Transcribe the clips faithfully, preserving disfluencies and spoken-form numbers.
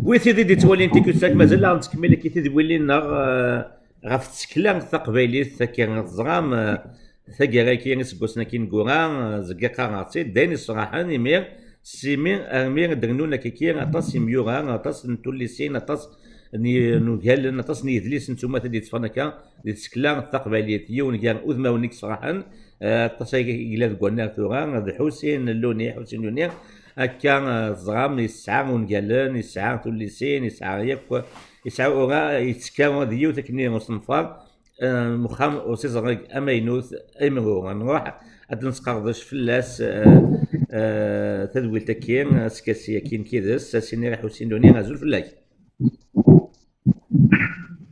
Wi tid i d-ittwalin Tikussak, mazal la nettkemmil akka tidwilin-nneɣ, eh, ɣef tsekla taqbaylit, akka teẓram, eh, taggara-agi iseggasen-agi ineggura, eh, zgiɣ qqareɣ-tt-id, d ayen iṣraḥen imi, s imi armi d-rennun akkaki aṭas n yimyura, aṭas n tullisin, aṭas n y-, n wungalen, aṭas n yedlisen d tumata d-yetteffɣen akka di tsekla taqbaylit. Yiwen gar udmawen i iṣraḥen, eh, aṭas ay yella deg wannar tura, d Ḥusin Luni, Ḥusin Luni, akka, eh, teẓram, yesɛa ungalen, yesɛa tullisin, yesɛa yakk, yesɛa ura, yettekka di yiwet akken usenfar, eh, n uxxam usiẓreg amaynut imru. Nruḥ ad d-nesqerdec fell-as, eh, eh, tadwilt-agi, askasi-agi n kides, as-iniɣ i Ḥusin Luni, azul fell-ak.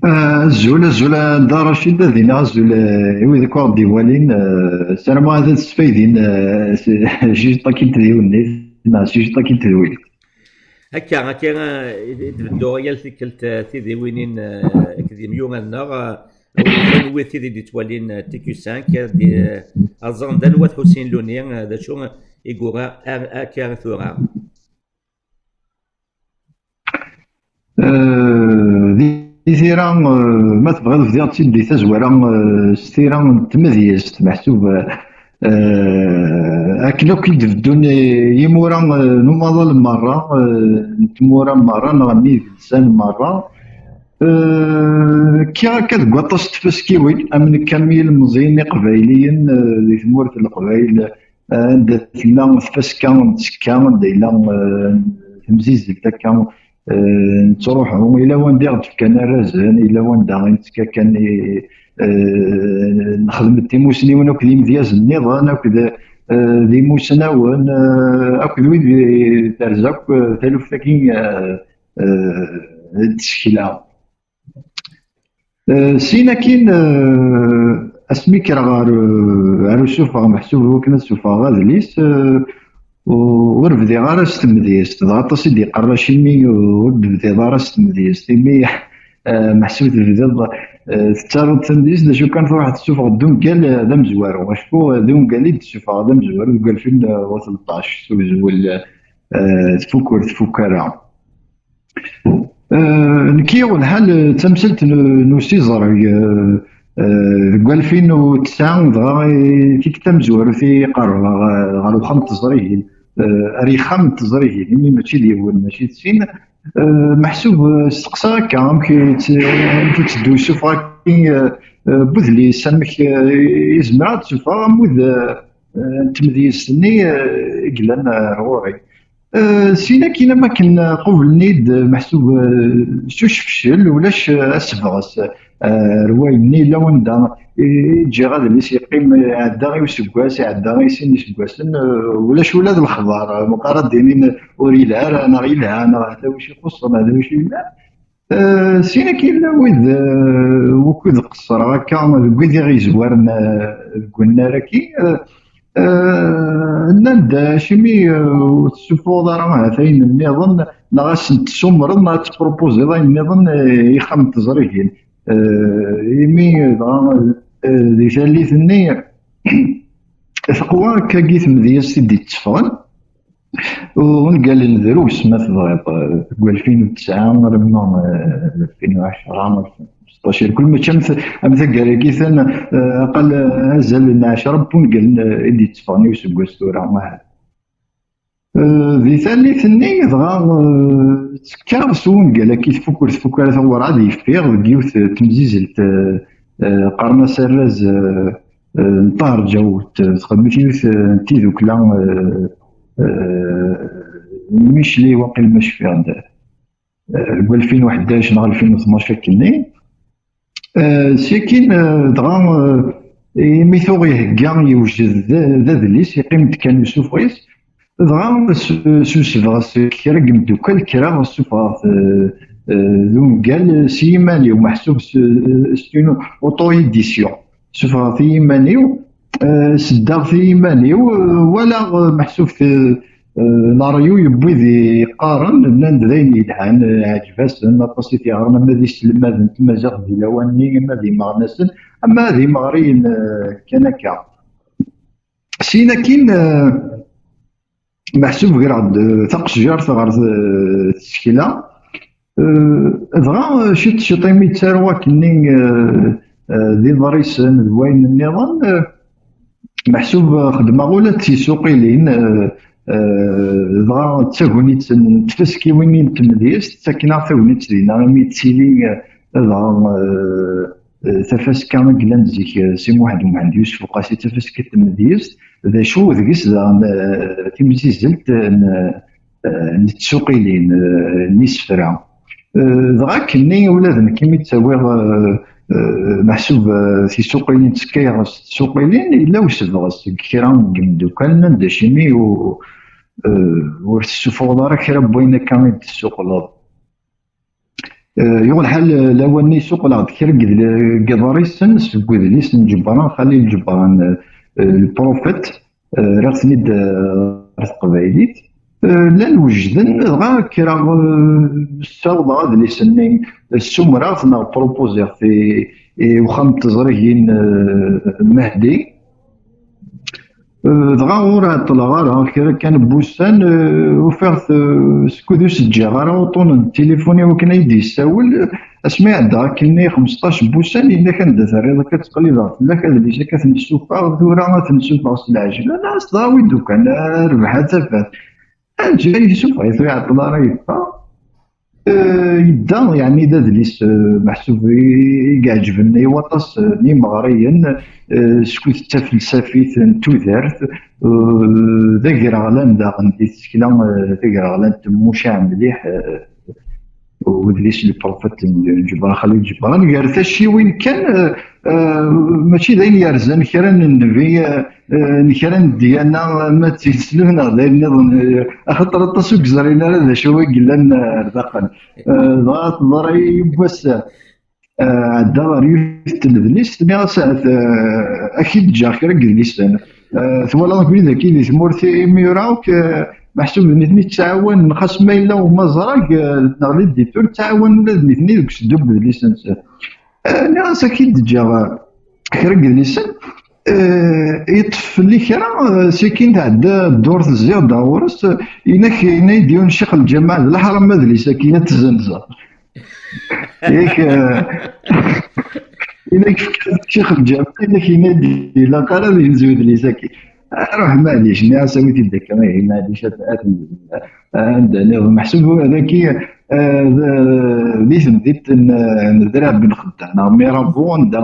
Ah, azul, azul a Dda Racid, ad iniɣ azul, eh, i wid akk aɣ-d-iwalin, eh, ssarameɣ ad d-sfaydin, eh, s-, jijiṭ-agi n tdiwennit, neɣ s jijiṭ-agi n tedwilt. Akka, akka, eh, i d-bedduɣ yal tikkelt, eh, tidiwinin, eh, akked yimyura-nneɣ, eh, wid tid i d-ittwalin, eh, T Q cinq, eh, di, eh, ad ẓren d anwa-t Ḥusin Luni, eh, d acu i yura ar-, akka tura. Eh, di, di tira, eh, ma tebɣiḍ bdiɣ-tt-id di tazwara, eh, s tira n tmedyezt, meḥsub, eh, akken akk i d-beddun, eh, yimura, eh, n umaḍal merra, eh, n tmura merra, neɣ n yidelsan merra. Eh, kkiɣ akka deg waṭas n tfaskiwin, am nekk, am yilmeẓyen iqbayliyen, eh, di tmurt n Leqbayel, anda tella tfaska n tsekka, anda yella, eh, temzizzelt akka, eh, nettruḥu, yella wanda i ɣ-d-fkan arrazen, yella wanda i nettekka kan i, eh, nexdem-d timusniwin akked yimedyazen nniḍen, akked, eh, d imusnawen, eh, akked wid i terza akk, eh, taluft-agi, eh, eh, n tsekla. Eh, sin akin, eh, asmi kkreɣ ɣer, eh, ɣer usufeɣ, meḥsub i wakken ad sufɣeɣ adlis, eh, u-, ur bdiɣ ara s tmedyezt. Dɣa aṭas i d-yeqqaren acimi ur d-tebdiḍ ara s tmedyezt, imi, eh, meḥsub tebdiḍ, eh, tettaruḍ tamedyezt, d acu kan truḥeḍ tessufɣeḍ-d ungal, eh, d amezwaru. Acku, eh, d ungal i d-tessufɣeḍ d amezwaru deg walfin, eh, u tleṭṭac, s uzwel, eh, tfuk ur tfuk ara. Eh, nekki yuɣ lḥal, eh, d tamsalt n, n usiẓreg, eh, eh, deg walfin u tesɛa, dɣa, eh, tikkelt tamezwarut i qerrbeɣ, eh, ɣer uxxam n teẓrigin, eh, ar yexxam n teẓrigin, imi mačči d yiwen, mačči d sin. Eh, meḥsub, eh, steqsaɣ akka, amek i tt-, amek i tteddu usufeɣ-agi, eh, eh, n udlis, amek, eh, i zemreɣ ad d-sufɣeɣ amud, eh, eh, n tmedyezt-nni, eh, i yellan, eh, ɣur-i. Eh, sin akin am akken, eh, qublen-id, eh, meḥsub, eh, s ucefcel, ulac, eh, asebɣes, eh, ar wayen-nni yella wanda i, i ǧǧiɣ adlis yeqqim, eh, iɛedda i useggas, iɛedda i sin iseggasen, eh, ulac ula d lexbar, eh, meqqar ad d-inin ur yelha ara, neɣ yelha, neɣ hata wacu ixuṣṣen, hata wacu yellan. Eh, sin akin yella wid, eh, wukud qeṣṣreɣ akka, deg wid i ɣ-yezwaren, eh, deg unnar-agi, eh, eh, nnan-d, acimi, eh, ur tessuffuɣeḍ ara ahat ayen nniḍen, neɣ ad sen-tessumreḍ, neɣ ad teprupuziḍ ayen nniḍen, eh, i yexxam n teẓrigin. Eh, imi dɣa, eh, di tallit-nni, teqwa akkagi tmedyazt i d-itteffɣen, ungalen drus, ma tebɣiḍ, eh, deg walfin u tesɛa arma, eh, alfin u ɛecṛa, alfin u seṭṭac, irkel mačči am t-, am taggara-agi tan, eh, aqal, eh, azal n ɛecṛa n wungalen, eh, i d-yetteffɣen i useggas tura, ahat. Eh, di tallit-nni, dɣa, eh, ttekkar s wungal-agi tfuk ur tfuk ara, werɛad yeffiɣ deg yiwet, eh, temzizelt, eh, eh, qqaren-as arraz, eh, eh, n Ṭaher Ǧawet, eh, texdem-it yiwet, eh, n tidukla, eh, eh, Micli, waqil ma cfiɣ-d, eh, deg alfin u ḥdac neɣ alfin u tnac akkenni. Eh, syakin, eh, dɣa, eh, imi tuɣ ihegga, yewjed d, d adlis, yeqqim-d kan usufeɣ-is, dɣa s, s usebɣes kra n yimdukal, kkreɣ ssufɣeɣ-t, eh, eh, d ungal s yiman-iw, meḥsub s, s une auto-édition. Ssufɣeɣ-t i yiman-iw, eh, seddaɣ-t i yiman-iw, eh, walaɣ, eh, meḥsub t-, eh, leṛyu n wid yeqqaren, nnan-d d ayen yelhan, eh, ɛǧeb-asen, aṭas i t-yeɣran, ama d iselmaden n tmaziɣt di lawan-nni, ama d imeɣnasen, ama d imeɣriyen, eh, kan akka. Sin akin, eh, meḥsub greɣ-d, eh, taqejjart ɣer t-, tsekla. Eh, dɣa, eh, ciṭ ciṭ imi ttaruɣ akkenni, eh, eh, d iḍrisen d wayen nniḍen, eh, meḥsub, eh, xedmeɣ ula d tisuqilin, eh, eh, dɣa d tagnit n tfaskiwin n tmedyezt, ttaken-aɣ tagnit dinna imi yettili, eh, dɣa, eh, eh, tafaska i yellan zik, eh, Si Muḥend Umḥend Yusef Uqasi, tafaska n tmedyezt, d acu deg-s daɣen, eh, timzizzelt n, eh, n tsuqilin, eh, n yisefra. Eh, dɣa akkenni ula d nekk imi ttawiɣ, eh, eh, meḥsub, eh, tisuqilin ttekkayeɣ s tsuqilin, yella usebɣes deg kra n yimeddukkal, nnan-d acimi u-, eh, ur tessufuɣeḍ ara kra n wayen akka i d-tessuqleḍ. Eh, yuɣ lḥal, eh, lawan-nni suqleɣ-d kra n yidl-, n yiḍrisen seg udlis n Ǧebran, Xalil Ǧebran, eh, eh, Le Prophète, eh, rriɣ-ten-id, eh, ɣer teqbaylit. Eh, llan wejden, dɣa kkreɣ, eh, ssawḍeɣ adlis-nni, ssumreɣ-t neɣ proposiɣ-t i, i uxxam n teẓrigin, eh, Mehdi. Eh, dɣa ur ɛeṭṭleɣ ara kra kan n wussan, eh, ufiɣ-t, eh, skud ur s-ǧǧiɣ ara uṭṭun n tilifun i wakken ay d-yessawel. Asmi ɛeddaɣ akkenni xmesṭac n wussan, yenna-k anda terriḍ akka, ttqellibeɣ fell-ak, adlis akka ad t-nessufeɣ, tura ad t-nessufeɣ s leɛjel. Ala, as-tɣawi-d ukan, rbeḥ a tafat. Aǧǧa yessufeɣ-it, ur iɛeṭṭel ara yeffeɣ. Eh, yedda, yeɛni d adlis, eh, meḥsub i, i iɛeǧben i waṭas, eh, n yimeɣriyen, eh, skud d tafelsafit n tudert, eh, d agraɣlan daɣen di tsekla, eh, tagraɣlant n Mucaɛ Mliḥ, eh, udlis n Lprofet n Ǧebran Xalil Ǧebran, gar tacciwin kan, eh, eh, mačči d ayen yerzan kra n nnbi, eh, eh, n kra n ddyana, ma d tineslemt neɣ d ayen nniḍen, eh, axaṭer aṭas ur yeẓrin ara d acu i yellan, eh, ar daxel. Eh, dɣa teḍra yiwwas, eh, ɛeddaɣ ɣer yiwet n tnedlist, nniɣ-as, ahat, eh, ad k-id-ǧǧeɣ kra n yedlisen. Eh, twalaḍ nekkni dagi di tmurt imyura akk, eh, meḥsub d nitni ttɛawanen, xas ma yella umaẓrag, eh, neɣ l'éditeur, ttɛawanen ula d nitni deg useddu n wedlis-nsen. Eh, nniɣ-as ad k-id-ǧǧeɣ, eh, kra n yedlisen, eh, yeṭṭef fell-i kra, eh, sikin tɛedda ddurt, zziɣ-d ɣur-s, eh, inak, yenna-yi-d yiwen ccix lǧameɛ, d leḥram adlis-agi ad t-zzenzeɣ. Yak, eh, inak fkiɣ-t ccix lǧameɛ, inak yenna-yi-d ilaq ara ad yenzu udlis-agi. Ruḥ, maɛlic, nniɣ-as awi-t-id akka, ihi maɛlic, ad, ad t-nzuz. Anda nniḍen, meḥsub dagi, eh, d, di temdint n, n Draɛ Ben Xedda, neɣ Mirabeau, anda,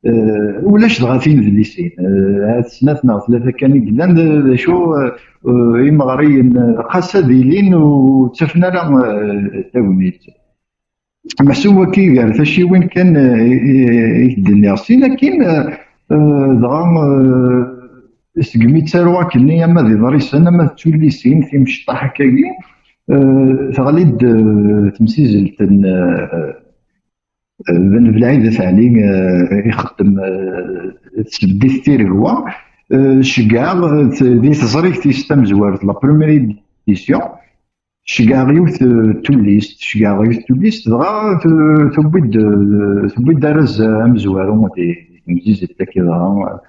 eh, ulac dɣa tinedlisin. Eh, ahat snat neɣ tlata kan i yellan, d, d acu, eh, imeɣriyen, eh, xas ad ilin ur ttafen ara, eh, tagnit. Meḥsub wagi gar tacciwin kan, eh, i, i, i k-d-nniɣ. Sin akin, eh, eh, dɣa, eh, segmi ttaruɣ akkenni ama d iḍrisen, ama d tullisin, timecṭaḥ akkagi, eh, teɣli-d, eh, temsizzelt n, eh, eh, Ben Belɛid At Ɛli, eh, ixeddem, eh, tesbeddit tiregwa, eh, ceggɛeɣ, eh, t-, di teẓrigt-is tamezwarut, la première édition, ceggɛeɣ yiwet, eh, tullist, ceggɛeɣ yiwet tullist, dɣa t-, tewwi-d, eh, tewwi-d arraz amezwaru di, di temzizzelt-agi dɣa,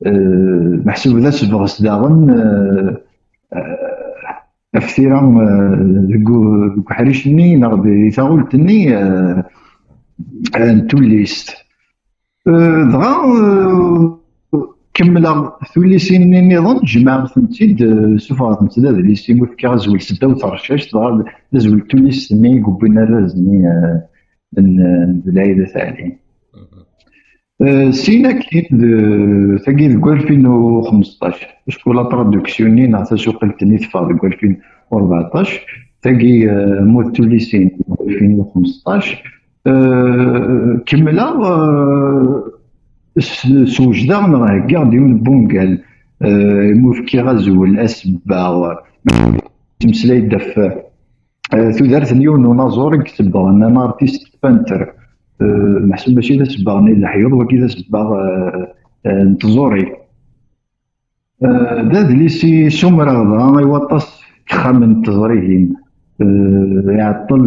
eh, meḥsub d asebɣes daɣen, eh, eh, ɣef tira, eh, deg u-, deg uḥric-nni neɣ di taɣult-nni, eh, eh, n tullist. Eh, dɣa, eh, kemmleɣ tullisin-nni nniḍen, jemɛeɣ-tent-id, eh, sufɣeɣ-tent d adlis, imi ur fkiɣ azwel seddaw tercact, dɣa d azwel n tullist-nni i yewwin arraz-nni, eh, n, n Belɛid At Ɛli. Eh, sin akin d, tagi deg alfin u xmesṭac, acku la traduction-nni neɣ tasuqilt-nni teffeɣ deg alfin u rbeɛṭac, tagi, eh, mu d tullisin deg alfin u xmesṭac, eh, kemmleɣ, eh, s-, swejdeɣ neɣ heggaɣ-d yiwen n wungal, eh, imi ur fkiɣ azwel, asebbaɣ, ttmeslay-d ɣef, eh, tudert n yiwen n unaẓur i isebbɣen, un artiste peintre. Eh, meḥsub mačči d asebbaɣ n leḥyuḍ, wagi d asebbaɣ, eh, eh, n tẓuri. Eh, d adlis i sumreɣ dɣa i waṭas n yexxamen n teẓrigin. Eh, iɛeṭṭel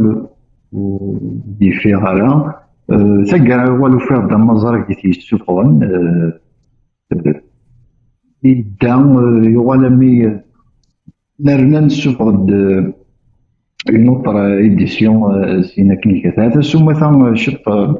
ur d-yeffiɣ ara. Eh, taggara uɣal ufiɣ-d amaẓrag i t-yessuffɣen. Eh, eh, yedda, eh, yuɣal ami, eh, nerna nessufeɣ-d, eh, une autre édition, euh, sin akken iga. Ahat asumata, euh, ciṭ, euh,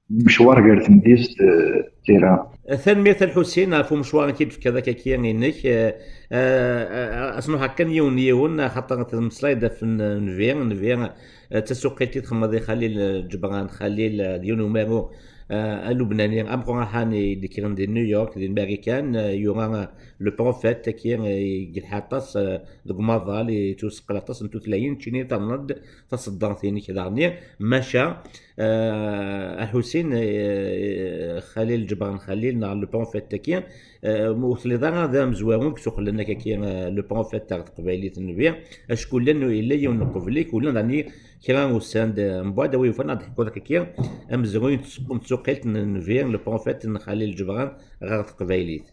mecwar gar temdist, euh, d tira. Tanemmirt a Lḥusin ɣef umecwar i k-id-tefkiḍ akka-agi-inek. Eh, eh, eh, as nruḥ kan yiwen yiwen, axaṭer temmeslayeḍ ɣef n-, Nnbi, Nnbi, eh, d tasuqilt i txedmeḍ i Xalil, eh, Ǧebran. Xalil, eh, d yiwen umaru, eh, alubnani ameqqran i d-yekkren di New York, di Marikan, eh, yura, eh, Le Prophète, aki, eh, igelḥa aṭas, eh, deg umaḍal, yettwaseqqel aṭas n tutlayin, keččini terniḍ-d taṣeddart-inek daɣen, maca, eh, a Lḥusin, eh, Xalil Ǧebran Xalil, neɣ Le Prophète-aki, eh, ur telliḍ ara d amezwaru i yessuqlen akka-agi, eh, Le Prophète ɣer teqbaylit n Nnbi, acku llan, yella yiwen n uqbel-ik, u llan daɣen kra ussan-d, eh, mbeɛd, a wi yufan ad d-teḥkuḍ akka-agi amezruy n tsuq-, n tsuqilt n Nnbi, Le Prophète n Xalil Ǧebran ɣer teqbaylit.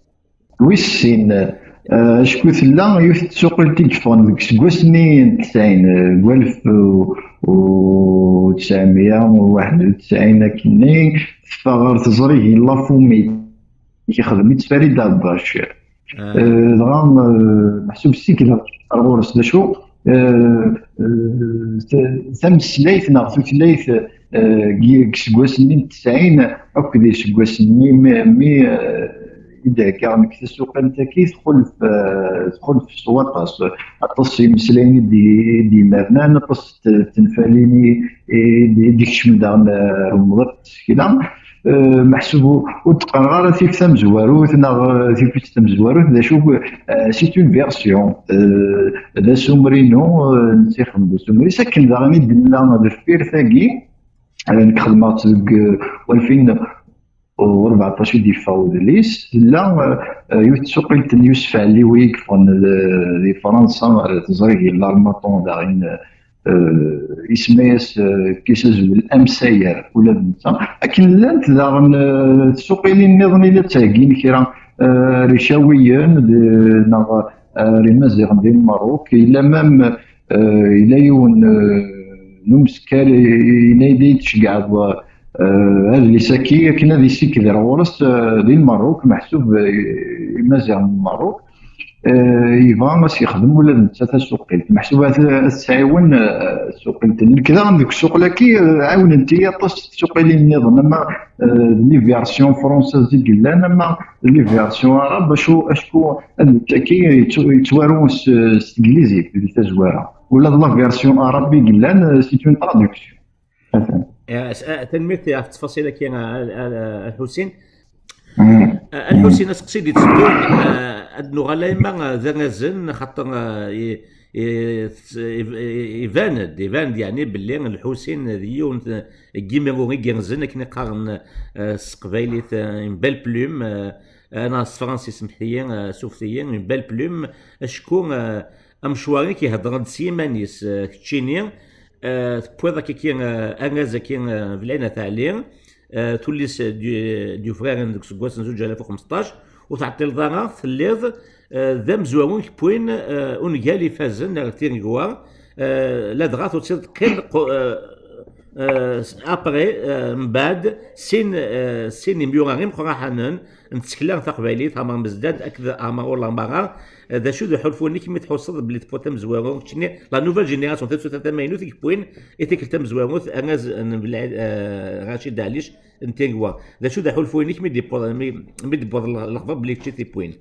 Wis sin, eh, acku tella yiwet n tsuqilt i yeffɣen deg useggas-nni n tesɛin, eh, deg walef u, u tesɛemya u waḥed u tesɛin akkenni, teffeɣ ɣer teẓrigin La Fourmi, yexdem-itt Farid Abac. Ah. Eh, dɣa, eh, meḥsub ssikleɣ ar ɣur-s d acu, eh, eh, ta-, tameslayt neɣ tutlayt, eh, deg, deg iseggasen-nni n tesɛin akked iseggasen-nni mi, mi, eh, i d-heggaɣ nekk tasuqilt-agi, txulef, eh, txulef s waṭas. Aṭas n yimeslayen i d-, i d-imernan, aṭas n t-, tenfalin i, i d-, i d-ikecmen daɣen, eh, ɣer umḍiq n tsekla. Eh, meḥsub ur, ur d-qqareɣ ara tif tamezwarut neɣ, eh, tif tamezwarut, d acu, eh, c'est une version. Eh, d asummer-inu, eh, netta ixdem d asummer-is. Akken daɣen i d-nella deffir tagi, eh, nekk xedmeɣ-tt deg, eh, walfin u rbeɛṭac i d-yeffeɣ udlis. Tella, eh, eh, yiwet tsuqilt n Yusef Ɛliwi i yeffɣen, eh, di Fransa, eh, teẓrigin L'Harmattan daɣen, eh, eh, isemma-yas, eh, fkiɣ-as azwel Amsayer, ula d netta. Akken llant daɣen, eh, tsuqilin nniḍen i la ttheggin kra, eh, ar Icawiyen d, neɣ, eh, ar Imaziɣen di Lmerruk. Yella même, eh, yella yiwen, eh, n umeskar, eh, yella i d-tceggɛeḍ, eh, adlis-agi akken ad issikked ar ɣur-s, eh, di Lmerruk, meḥsub, eh, Imaziɣen n Lmerruk. Eh, yebɣa ad s-yexdem ula d netta tasuqilt. Meḥsub ad, ad s-tɛiwen, eh, tsuqilt-nni. Nekk daɣen deg ssuq-agi, eh, ɛiwnent-iyi aṭas tsuqilin nniḍen, ama, eh, d les versions françaises i yellan, ama d les versions arabes, acu, acku ad nettaki yettw-, yettwaru s, s teglizit di tazwara. Ula d la version arabe i yellan, eh, c'est une traduction. Atan. Eh, s-, eh, tanemmirt ɣef ttfaṣil-agi, a, a, a, a Lḥusin. Mm. Eh, a Lḥusin, aseqsi d-itteddun, eh, ad nuɣal ayma, eh, d arrazen, xaṭer, eh, i-, i-, i-, iban-d, iban-d, yeɛni belli Lḥusin d yiwen n yimru igerrzen, akken i qqaren, eh, s teqbaylit, eh, une belle plume, eh, eh, neɣ s tefransist, semḥ-iyi, eh, sufet-iyi, une belle plume, acku, eh, amecwar-ik ihedder-d s yiman-is, eh, keččini, eh, tewwiḍ akka-agi, eh, arraz-agi, eh, Belɛin At Ɛli, eh, tullis, eh, d-, d-yufraren deg useggas n zuǧ alaf u xmesṭac, ur tɛeṭṭileḍ ara, telliḍ, eh, d amezwaru i yewwin, eh, ungal ifazen ar tiregwa, eh, ladɣa tusiḍ qqim qu-, eh, eh, après, eh, mbeɛd sin, eh, sin imyura imeqqranen n tsekla taqbaylit, Ɛmer Mezdad akked Ɛmer Ulammara. Eh, d acu d uḥulfu-nnek mi tḥusseḍ belli tewwiḍ tamezwarut, keččini, la nouvelle génération, tasuta tamaynut i yewwin i tikkelt tamezwarut, arraz n Belɛid, eh, Racid Ɛlic n tiregwa? D acu d aḥulfu-nnek mi d-yewweḍ, mi, mi d-yewweḍ le-, lexbar belli kečč i t-yewwin?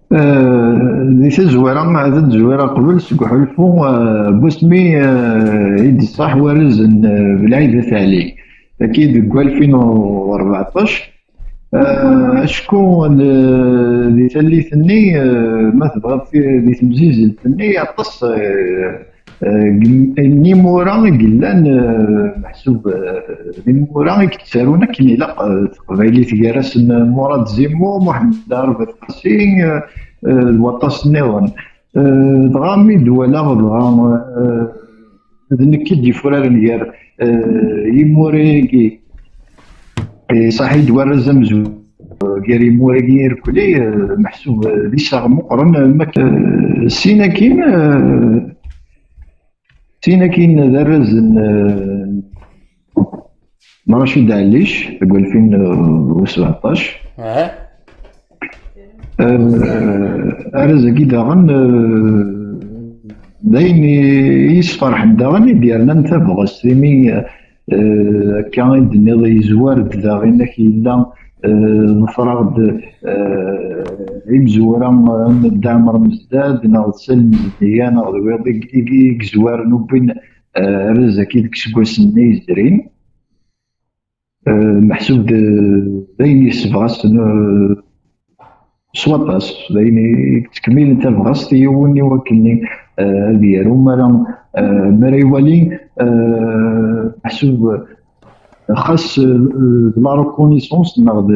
Eh, di tazwara, ad d-zwireɣ qbel seg uḥulfu, eh, n wasmi, eh, i d-iṣaḥ warraz n, eh, Belɛid At Ɛli. Dagi deg walfin u rbeɛṭac, eh, acku n-, di tallit-nni, eh, ma tebɣiḍ fi-, di temzizelt-nni, aṭas, eh, Eh, n imura i yellan, eh, meḥsub, eh, d imura i yettarun akken ilaq, eh, teqbaylit gar-asen, eh, Murad Zimu, Muḥemmed Ɛerub At Qasi, eh, eh, d waṭas nniḍen. Eh, dɣa mi d-walaɣ, dɣa, eh, d nekk i d-yufraren gar, eh, yimura-agi, eh, ṣaḥit warraz amezwaru, gar yimura-agi irkelli, eh, meḥsub, eh, d iseɣ meqqren, eh, ma k-, eh, sin akin, eh, Tin akin d arraz n, eh, n Racid Ɛellic deg walfin u sebɛeṭṭac. Aha. Eh, arraz-agi daɣen, eh, d ayen i, i yesferḥen daɣen i d-yernan tabɣest, imi, eh, akka i d-tenniḍ, yezwar-d daɣen, ak yella, eh, ḍefreɣ-d, eh, imezwura, eh, am Dda Ɛmer Mezdad neɣ d Salem Zeddiga neɣ d wiyaḍ i, i, i yezwaren, uwin, eh, arraz-agi deg iseggasen-nni yezrin. Eh, meḥsub d, d ayen yessebɣasen, eh, s waṭas, d ayen i yettkemmilen tabɣest i yiwen i wakken, eh, ad yaru mi ara, eh, mi ara iwali, eh, meḥsub, eh, xas, eh, d la reconnaissance neɣ d,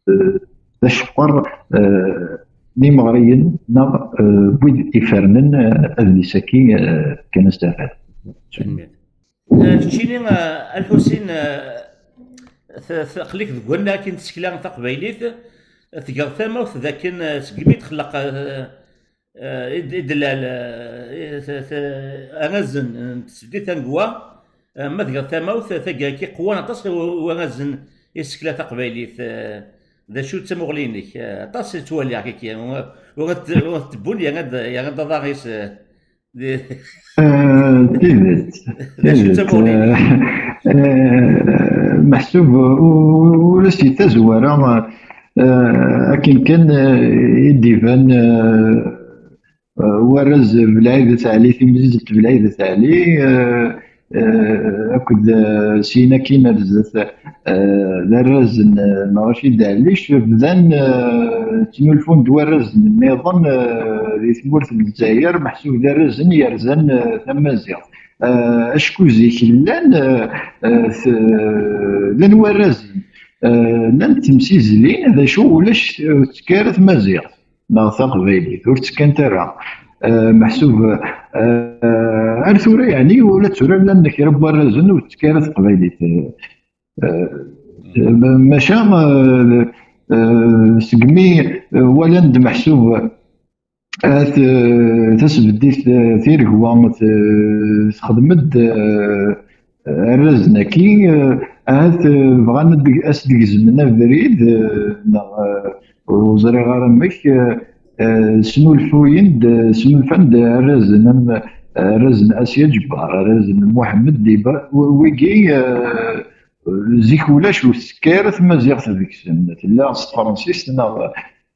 eh, d aceqqer, eh, n yimeɣriyen neɣ, eh, n wid ifernen, eh, adlis-agi, eh, kan astafad. Tanemmirt. Eh, keččini, eh, a Lḥusin, eh, t-, t-, aql-ik deg wannar akin tsekla taqbaylit, eh, tgeḍ tamawt d akken, eh, segmi d-xleq, eh, eh, i d-, i d-lal, eh, t-, t-, arrazen n tesdit angwa, eh, ma tgeḍ tamawt, eh, tagi i qwan aṭas i u-, warrazen i tsekla taqbaylit, eh, d acu d tamuɣli-inek? Eh, aṭas i ttwaliɣ kiki, ur, ur t-, ur t-tebbun, yerna-d, yerna-d aḍar-is, eh, d-, Eh, d tidet, d acu d tidet. Tamuɣli-inek? Eh, eh, meḥsub u-, ulac di tazwara, eh, akken kan, eh, i d-iban, eh, eh, warraz Belɛid At Ɛli, timzizzelt Belɛid At Ɛli, eh, eh, akked, eh, syin akkin ar zdat, eh, d arrazen, eh, n Racid Ɛellic, bdan, eh, ttnulfun-d warrazen nniḍen, eh, di tmurt n Lezzayer, meḥsub d arrazen yerzan, eh, tamaziɣt. Eh, acku zik llan, eh, eh, t-, llan warrazen, eh, llan temsizlin, d acu ulac, eh, ur tettekka ara tmaziɣt neɣ taqbaylit, ur ttekkant ara. Eh, meḥsub, eh, ar tura, yeɛni, ula d tura llan kra n warrazen ur tettekka ara teqbaylit. Eh, eh, ma-, maca, eh, eh, segmi, eh, walan-d meḥsub, ahat, eh, tasbeddit, eh, tiregwa, eh, texdem-d, eh, arrazen-agi, eh, ahat, eh, bɣan ad d-, as-d-gezmen abrid, eh, neɣ, eh, ur ẓriɣ ara amek, eh, eh, snulfuyen-d, eh, snulfan-d arrazen am, eh, arrazen Asya Ǧebbar, arrazen Muḥemmed Diba, wi-, wigi, eh, zik ulac, ur tettekka ara tmaziɣt deg-sen, tella s tefransist neɣ,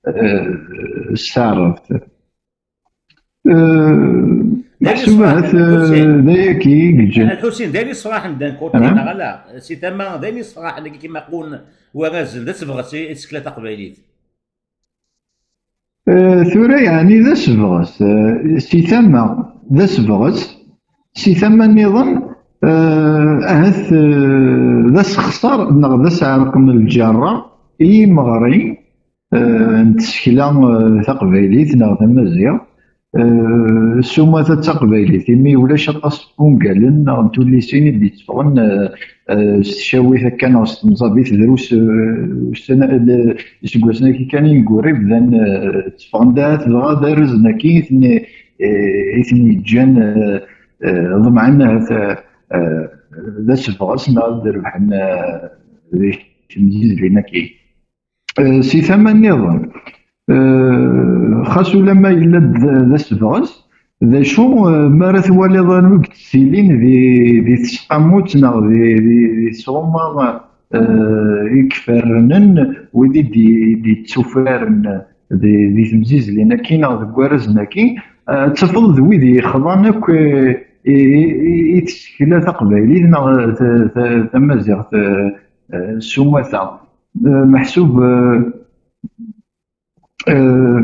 eh, s taɛrabt. Eh, meḥsub ahat, eh, d ayagi i yeǧǧan. Lḥusin, d ayen yesferḥen d'un côté, neɣ ala? Si tama, d ayen yesferḥen dagi kima qun warrazen, d asebɣes i, i tsekla taqbaylit. Eh, tura yeɛni d asebɣes, eh, si tama d asebɣes, si tama nniḍen, eh, ahat, eh, d asexṣar neɣ d asɛerqem n lǧerra i yimeɣri, eh, n tsekla, eh, taqbaylit neɣ tamaziɣt, eh, s umata d taqbaylit, imi ulac aṭas n wungalen neɣ n tullisin i d-itteffɣen, eh, eh, s tcawit akka neɣ s temẓabit, drus, eh, ussan, eh, iseggasen-agi kan ineggura bdan, eh, tteffɣen-d ahat, dɣa d arrazen-agi i ten-, eh, i ten-yeǧǧan, eh, eh, ḍemɛen ahat, eh, eh, d asebɣes neɣ ad rebḥen, eh, di temzizlin-agi. Eh, si tama nniḍen, eh, xas ulamma yella-d d, d asebɣes, d acu, eh, mi ara twaliḍ anwa i yettilin di, di tesqamut neɣ di, di, di tesɣuma, eh, i iferrnen, wid i d-, i d-yettufraren di, di temzizlin-agi neɣ deg warrazen-agi, eh, ad tafeḍ d wid yexḍan akk, eh, i, i, i, i tsekla taqbaylit neɣ ta-, ta-, tamaziɣt, eh, eh, s umata. Eh, meḥsub, eh, eh,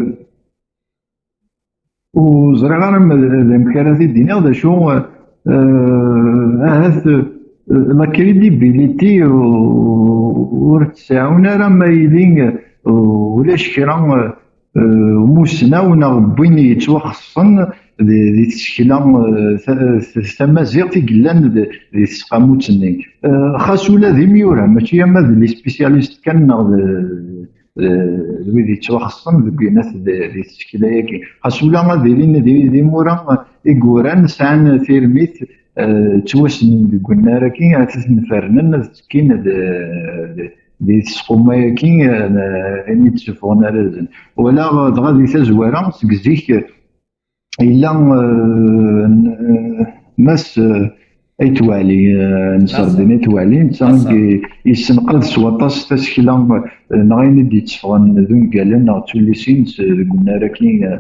ur ẓriɣ ara ma d, d amek ara t-id-iniɣ, d acu, eh, ahat, eh, la crédibilité, ur, ur tt-seɛɛun ara ma yili, eh, ulac kra, eh, eh, umussnaw neɣ n win yettwaxeṣṣen di, di tsekla, eh, ta-, ta-, tamaziɣt i yellan di, di tesqamut-nni. Eh, xas ula d imyura, mačči ama d les spécialistes kan neɣ d, eh, d wid yettwaxeṣṣen deg winat di, di tsekla-agi. Xas ula ad ilin d, d imura i yuran sɛan tirmit, eh, ttwassnen deg unnar-agi, ad ten-fernen, ad ttekkin d, d, di tesquma-agi, eh, imi d-ssufɣen arrazen. Wala dɣa di tazwara, seg zik, yella, eh, n-, eh, Mass, eh, Ayt Wali, eh, Nasser. Naserdin Ayt Wali, netta i yessenqad s waṭas tasekla, eh, neɣ ayen i d-yetteffɣen d ungalen neɣ d tullisin s-, deg unnar-agi, eh,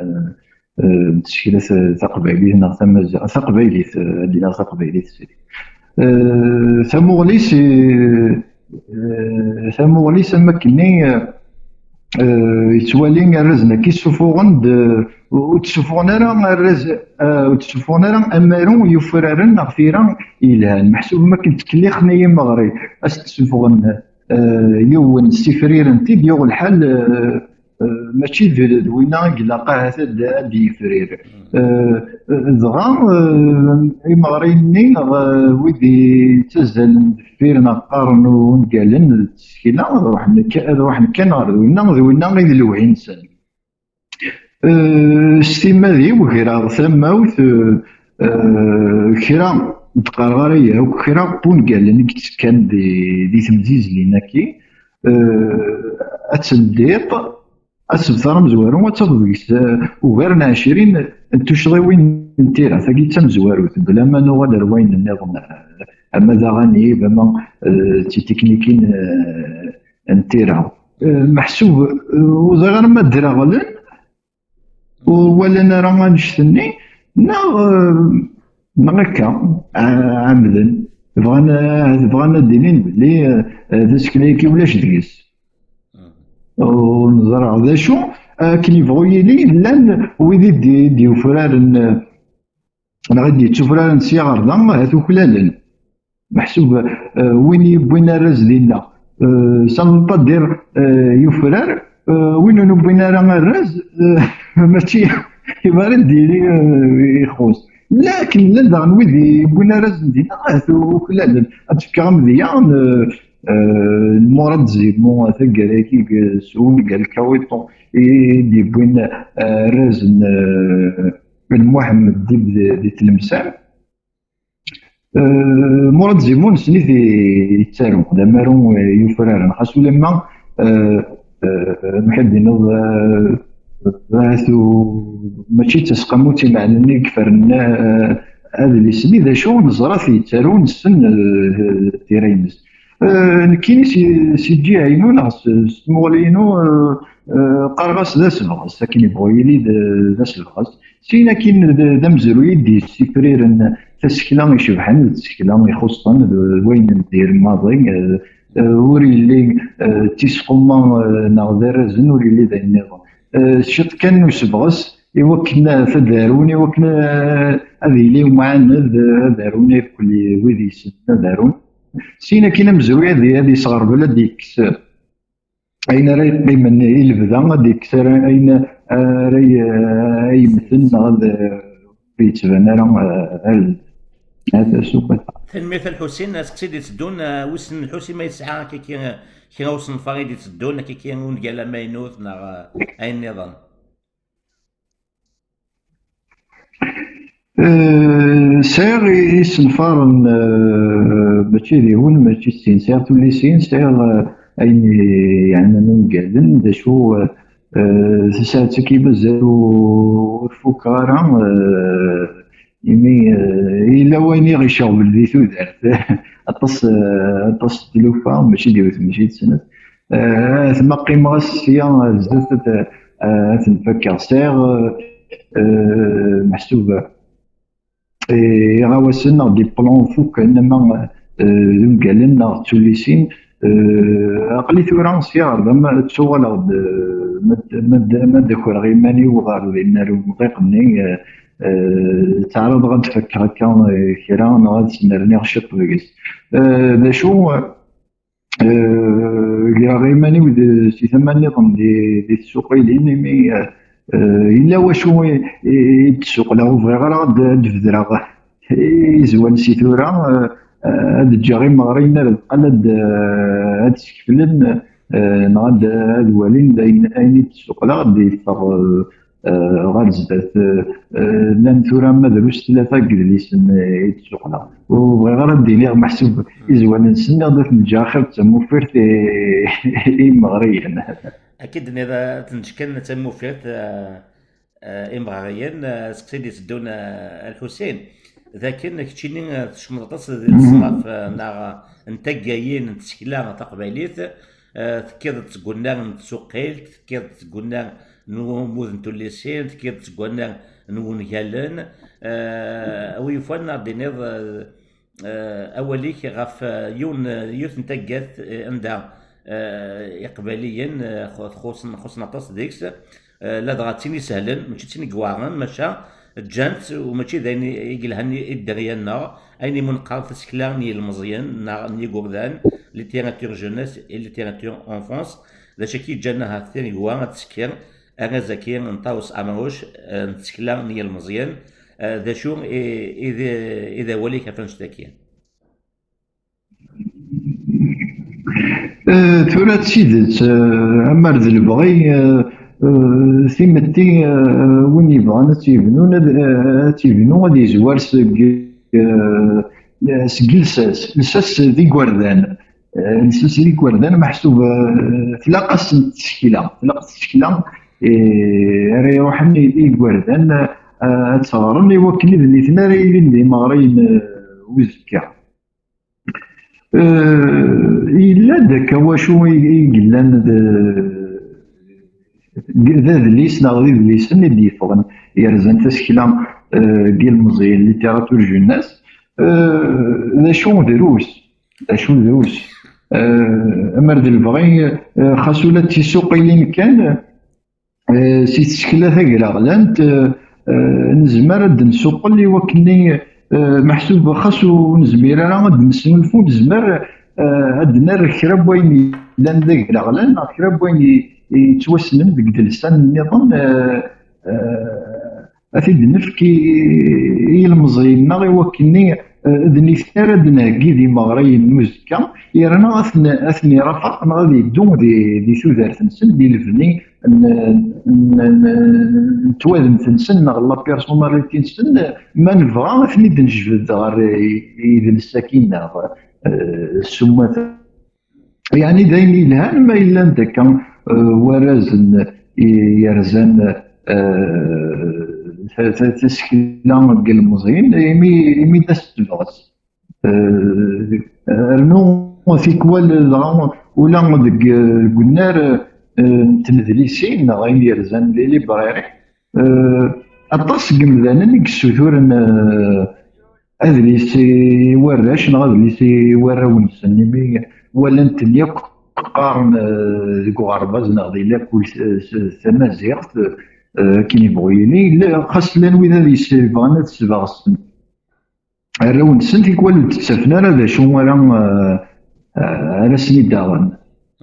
eh, n tsekla ta-, taqbaylit neɣ tamaziɣ-, taqbaylit, eh, ad d-iniɣ taqbaylit. Eh, tamuɣli-s, eh, eh, tamuɣli-s am akkenni, eh, eh, yettwali arrazen-agi ssufuɣen-d, eh, ur d-ssufuɣen ara arraz, eh, ur d-ssufuɣen ara amaru yufraren neɣ tira yelhan. Meḥsub am akken ttkellixen i yimeɣri, ad s-d-ssufuɣen, eh, yiwen s ifriren-t-id, yuɣ lḥal, eh, eh, mačči d, d winna i ilaq ahat ad, ad d-yefrir. Eh, eh, dɣa, eh, imeɣriyen-nni neɣ, eh, wid yettazzalen deffir neɣ qqaren ungalen d tsekla, ad ruḥen ka-, ad ruḥen kan ɣer winna, d winna i d lewhi-nsen. Eh, s timmad-iw greɣ tamawt, eh, eh, kra, ur d-qqareɣ ara yakk, kra n wungalen i yettekkan di, di temzizlin-agi, eh, ad tendiḍ, asebter amezwaru ad tafeḍ deg-s, eh, ugar n ɛecrin n tuccḍiwin n tira. Tagi d tamezwarut, bla ma nuɣal ar wayen nniḍen, eh, ama d aɣanib, ama, eh, d titiknikin, eh, n tira. Eh, meḥsub, eh, ur ẓriɣ ara ma ddreɣlen, ur walan ara annect-nni, neɣ, eh, neɣ akka, eh, ɛemden. Bɣan, eh, bɣan ad d-inin belli, eh, eh, tasekla-agi ulac deg-s. Ur neẓra d acu, akken yebɣu yili, llan wid i d-, i d-yufraren, eh, neɣ i d-yettufraren sya ɣer da, ahat uklalen. Meḥsub, eh, win yewwin arraz dinna, eh, Samuel Padir, eh, yufrar, eh, win ur newwin ara arraz, eh, mačči iba ara d-yili, eh, ixuṣ. Lakin llan daɣen wid yewwin arraz n dinna, ahat uklalen. Ad d-fkeɣ amedya n, eh, eh, Murad Zimu, taggara-agi s wungal Kawiṭu i d-yewwin, eh, arraz n, eh, n Muḥemmed Dib di, di Tlemsan. Eh, Murad Zimu nessen-it i-, yettaru, d amaru, eh, yufraren, xas ulamma, eh, eh, amek ad d-tiniḍ, eh, ahat u-, mačči d taseqqamut imeɛnen i yefren, eh, adlis-nni, d acu neẓra-t yettaru, nessen, eh, tira-ines. Eh, nekkini si, si ǧǧiha-inu neɣ s, s tmuɣli-inu, eh, eh, qqareɣ-as d asebɣes, akken yebɣu yili d, d asebɣes. Sin akin d, d amezruy i d-yessifriren tasekla icebḥen, d tasekla ixuṣṣen, d wayen n dir maḍi, eh, eh, ur yelli, eh, d tisquma, eh, neɣ d arrazen, ur yelli d ayen nniḍen. Eh, ciṭ kan n usebɣes, i wakken ad arun, i wakken, eh, ad yili umɛaned, eh, ad arun irkelli wid yessnen ad arun. Sin akin amezruy ad, ad yesɣerbel, ad d-yekkes, eh, ayen ara yeqqimen i lebda, ad d-yekkes ara ayen ara y-, ay yemmten neɣ ad, eh, ur yettban ara, eh, ar, ar tasuqqilt. Tanemmirt a Lḥusin. Aseqsi d-itteddun, eh, wissen Lḥusin ma yesɛa akka kra, kra usenfar i d-itteddun, akka kra ungal amaynut neɣ, eh, ayen nniḍen. Eh, sɛiɣ i-, isenfaren, eh, mačči d yiwen, mačči d sin. Sɛiɣ tullisin, sɛiɣ, eh, ayen i-, yeɛnan ungalen, d acu, eh, eh, tasaɛet-agi mazal ur, ur fukeɣ ara, eh, imi, eh, yella wayen i ɣ-iceɣben di tudert. Aṭas, eh, aṭas n tlufa, mačči d yiwet, mačči d snat. Eh, ma qqimeɣ ass sya, eh, zdat ad, eh, ad ten-fakkeɣ. Sɛiɣ, eh, eh, meḥsub, eh, iɣawasen neɣ des plans fukken, ama, eh, d ungalen neɣ d tullisin. Eh, aql-i tura sya ɣer da, ma ttuɣaleɣ-d, eh, ma d-, ma d-, ma d-akreɣ iman-iw ɣer din ar umḍiq-nni, eh, eh, ttaɛraḍeɣ ad d-fakkeɣ akka, eh, kra, neɣ ad snerniɣ ciṭ deg-s. Eh, d acu, eh, greɣ iman-iw d-, si tama nniḍen di, di tsuqilin, imi, eh, eh, yella wacu i, i, i d-ssuqleɣ, ur bɣiɣ ara ad, ad d-bedreɣ izwan si tura, eh, eh, ad ǧǧeɣ imeɣriyen ar deqqal ad, eh, ad skeflen, eh, neɣ ad, ad walin d ayen, ayen i d-ssuqleɣ ad d-yeffeɣ, eh, eh, ɣer zdat. Eh, eh, llan tura ma drus tlata n yedlisen, eh, i d-ssuqleɣ. Ur bɣiɣ ara ad d-iniɣ meḥsub izwan-nsen, ad ten-ǧǧeɣ axir d tamufirt i, i yimeɣriyen. Akka i d-tenniḍ, ad ten-ǧǧeɣ kan d tamufirt, eh, eh, imeɣriyen, eh, aseqsi d-iteddun, eh, a Lḥusin, d akken keččini, eh, tecmeḍ aṭas di leṣnaf, eh, neɣ n taggayin n tsekla taqbaylit, eh, tekkiḍ-d seg unnar n tsuqilt, tekkiḍ-d seg unnar n wumud n tullisin, tekkiḍ-d seg unnar n wungalen, eh, a wi yufan ad d-tiniḍ, eh, eh, awal-ik ɣef, eh, yiwen, yiwet n taggart, eh, anda, eh, Iqbayliyen, eh, xu-, xuṣṣen, xuṣṣen aṭas deg-s, eh, ladɣa d tin isehlen, mačči d tin i iweɛren, maca ǧǧan-tt, u mačči d ayen i, i yelhan i, i dderya-nneɣ, ayen imu neqqar tasekla n yilmeẓyen neɣ n yigerdan, littérature jeunesse et littérature enfance, d acu akka i yeǧǧan ahat tiregwa ad tesker arraz-agi n Ṭawes Amruc, eh, n tsekla n yilmeẓyen, eh, d acu i, i d, i d awal-ik ɣef annect-agi? Eh, tura d tidet, eh, amar d lebɣi, eh, eh, timetti, eh, win yebɣan ad tt-yebnun, ad, eh, ad tt-yebnu, ad yezwar seg, eh, seg lsas, lsas d igerdan. Eh, lsas d igerdan, meḥsub, eh, tlaq-asen tsekla, tlaq tsekla, eh, ara iruḥen i, i igerdan, eh, ad tt-ɣren i wakken d nitni ara yilin d imeɣriyen, eh, uzekka. Eh, yella-d akka wacu i, i yellan d, d adlis neɣ d idlisen i d-yeffɣen yerzan tasekla, eh, n yilmeẓyen, littérature jeunesse, eh, d acu drus, d acu drus. Eh, amar d lebɣi, eh, xas ula d tisuqilin kan, eh, si tsekla tagraɣlant, eh, eh, nezmer ad d-nsuqel i wakken, eh, meḥsub xas ur nezmir ara ad d-nesnulfu, nezmer, eh, ad d-nerr kra n wayen yellan d agraɣlan neɣ kra n wayen i, i yettwassnen deg idelsan nniḍen, eh, eh, ad t-id-nefk i, i yilmeẓyen-nneɣ i wakken, eh, d nitni ara d-nheggi d imeɣriyen n uzekka, yerna ad ten-, ad ten-irafeq neɣ ad yeddu di, di tudert-nsen, di lebni n, n, n, n twademt-nsen neɣ la personnalité-nsen, ma nebɣa ad ten-id-nejbed ɣer i, i yidles-agi neɣ, eh, s umata. Yeɛni d ayen yelhan ma yellan d akka, eh, warrazen i yerzan, eh, ta-, ta-, tasekla n yilmeẓyen, imi, imi d as-tebɣes. Eh, rnu tikwal dɣa ula deg, deg unnar, eh, n tnedlisin neɣ ayen yerzan les librairies, eh, aṭas n yemdanen i yessuturen, eh, adlis i warrac neɣ adlis i warraw-nsen, imi walan-ten yakk qqaren, eh, deg uɣerbaz neɣ di lakul s, s, s tamaziɣt, eh, akken yebɣu yili, illa, xas llan wid ad yes-, yebɣan ad sbeɣsen arraw-nsen, tikwal ur d-ttafen ara d acu ara, eh, eh, ara sen-id-aɣen.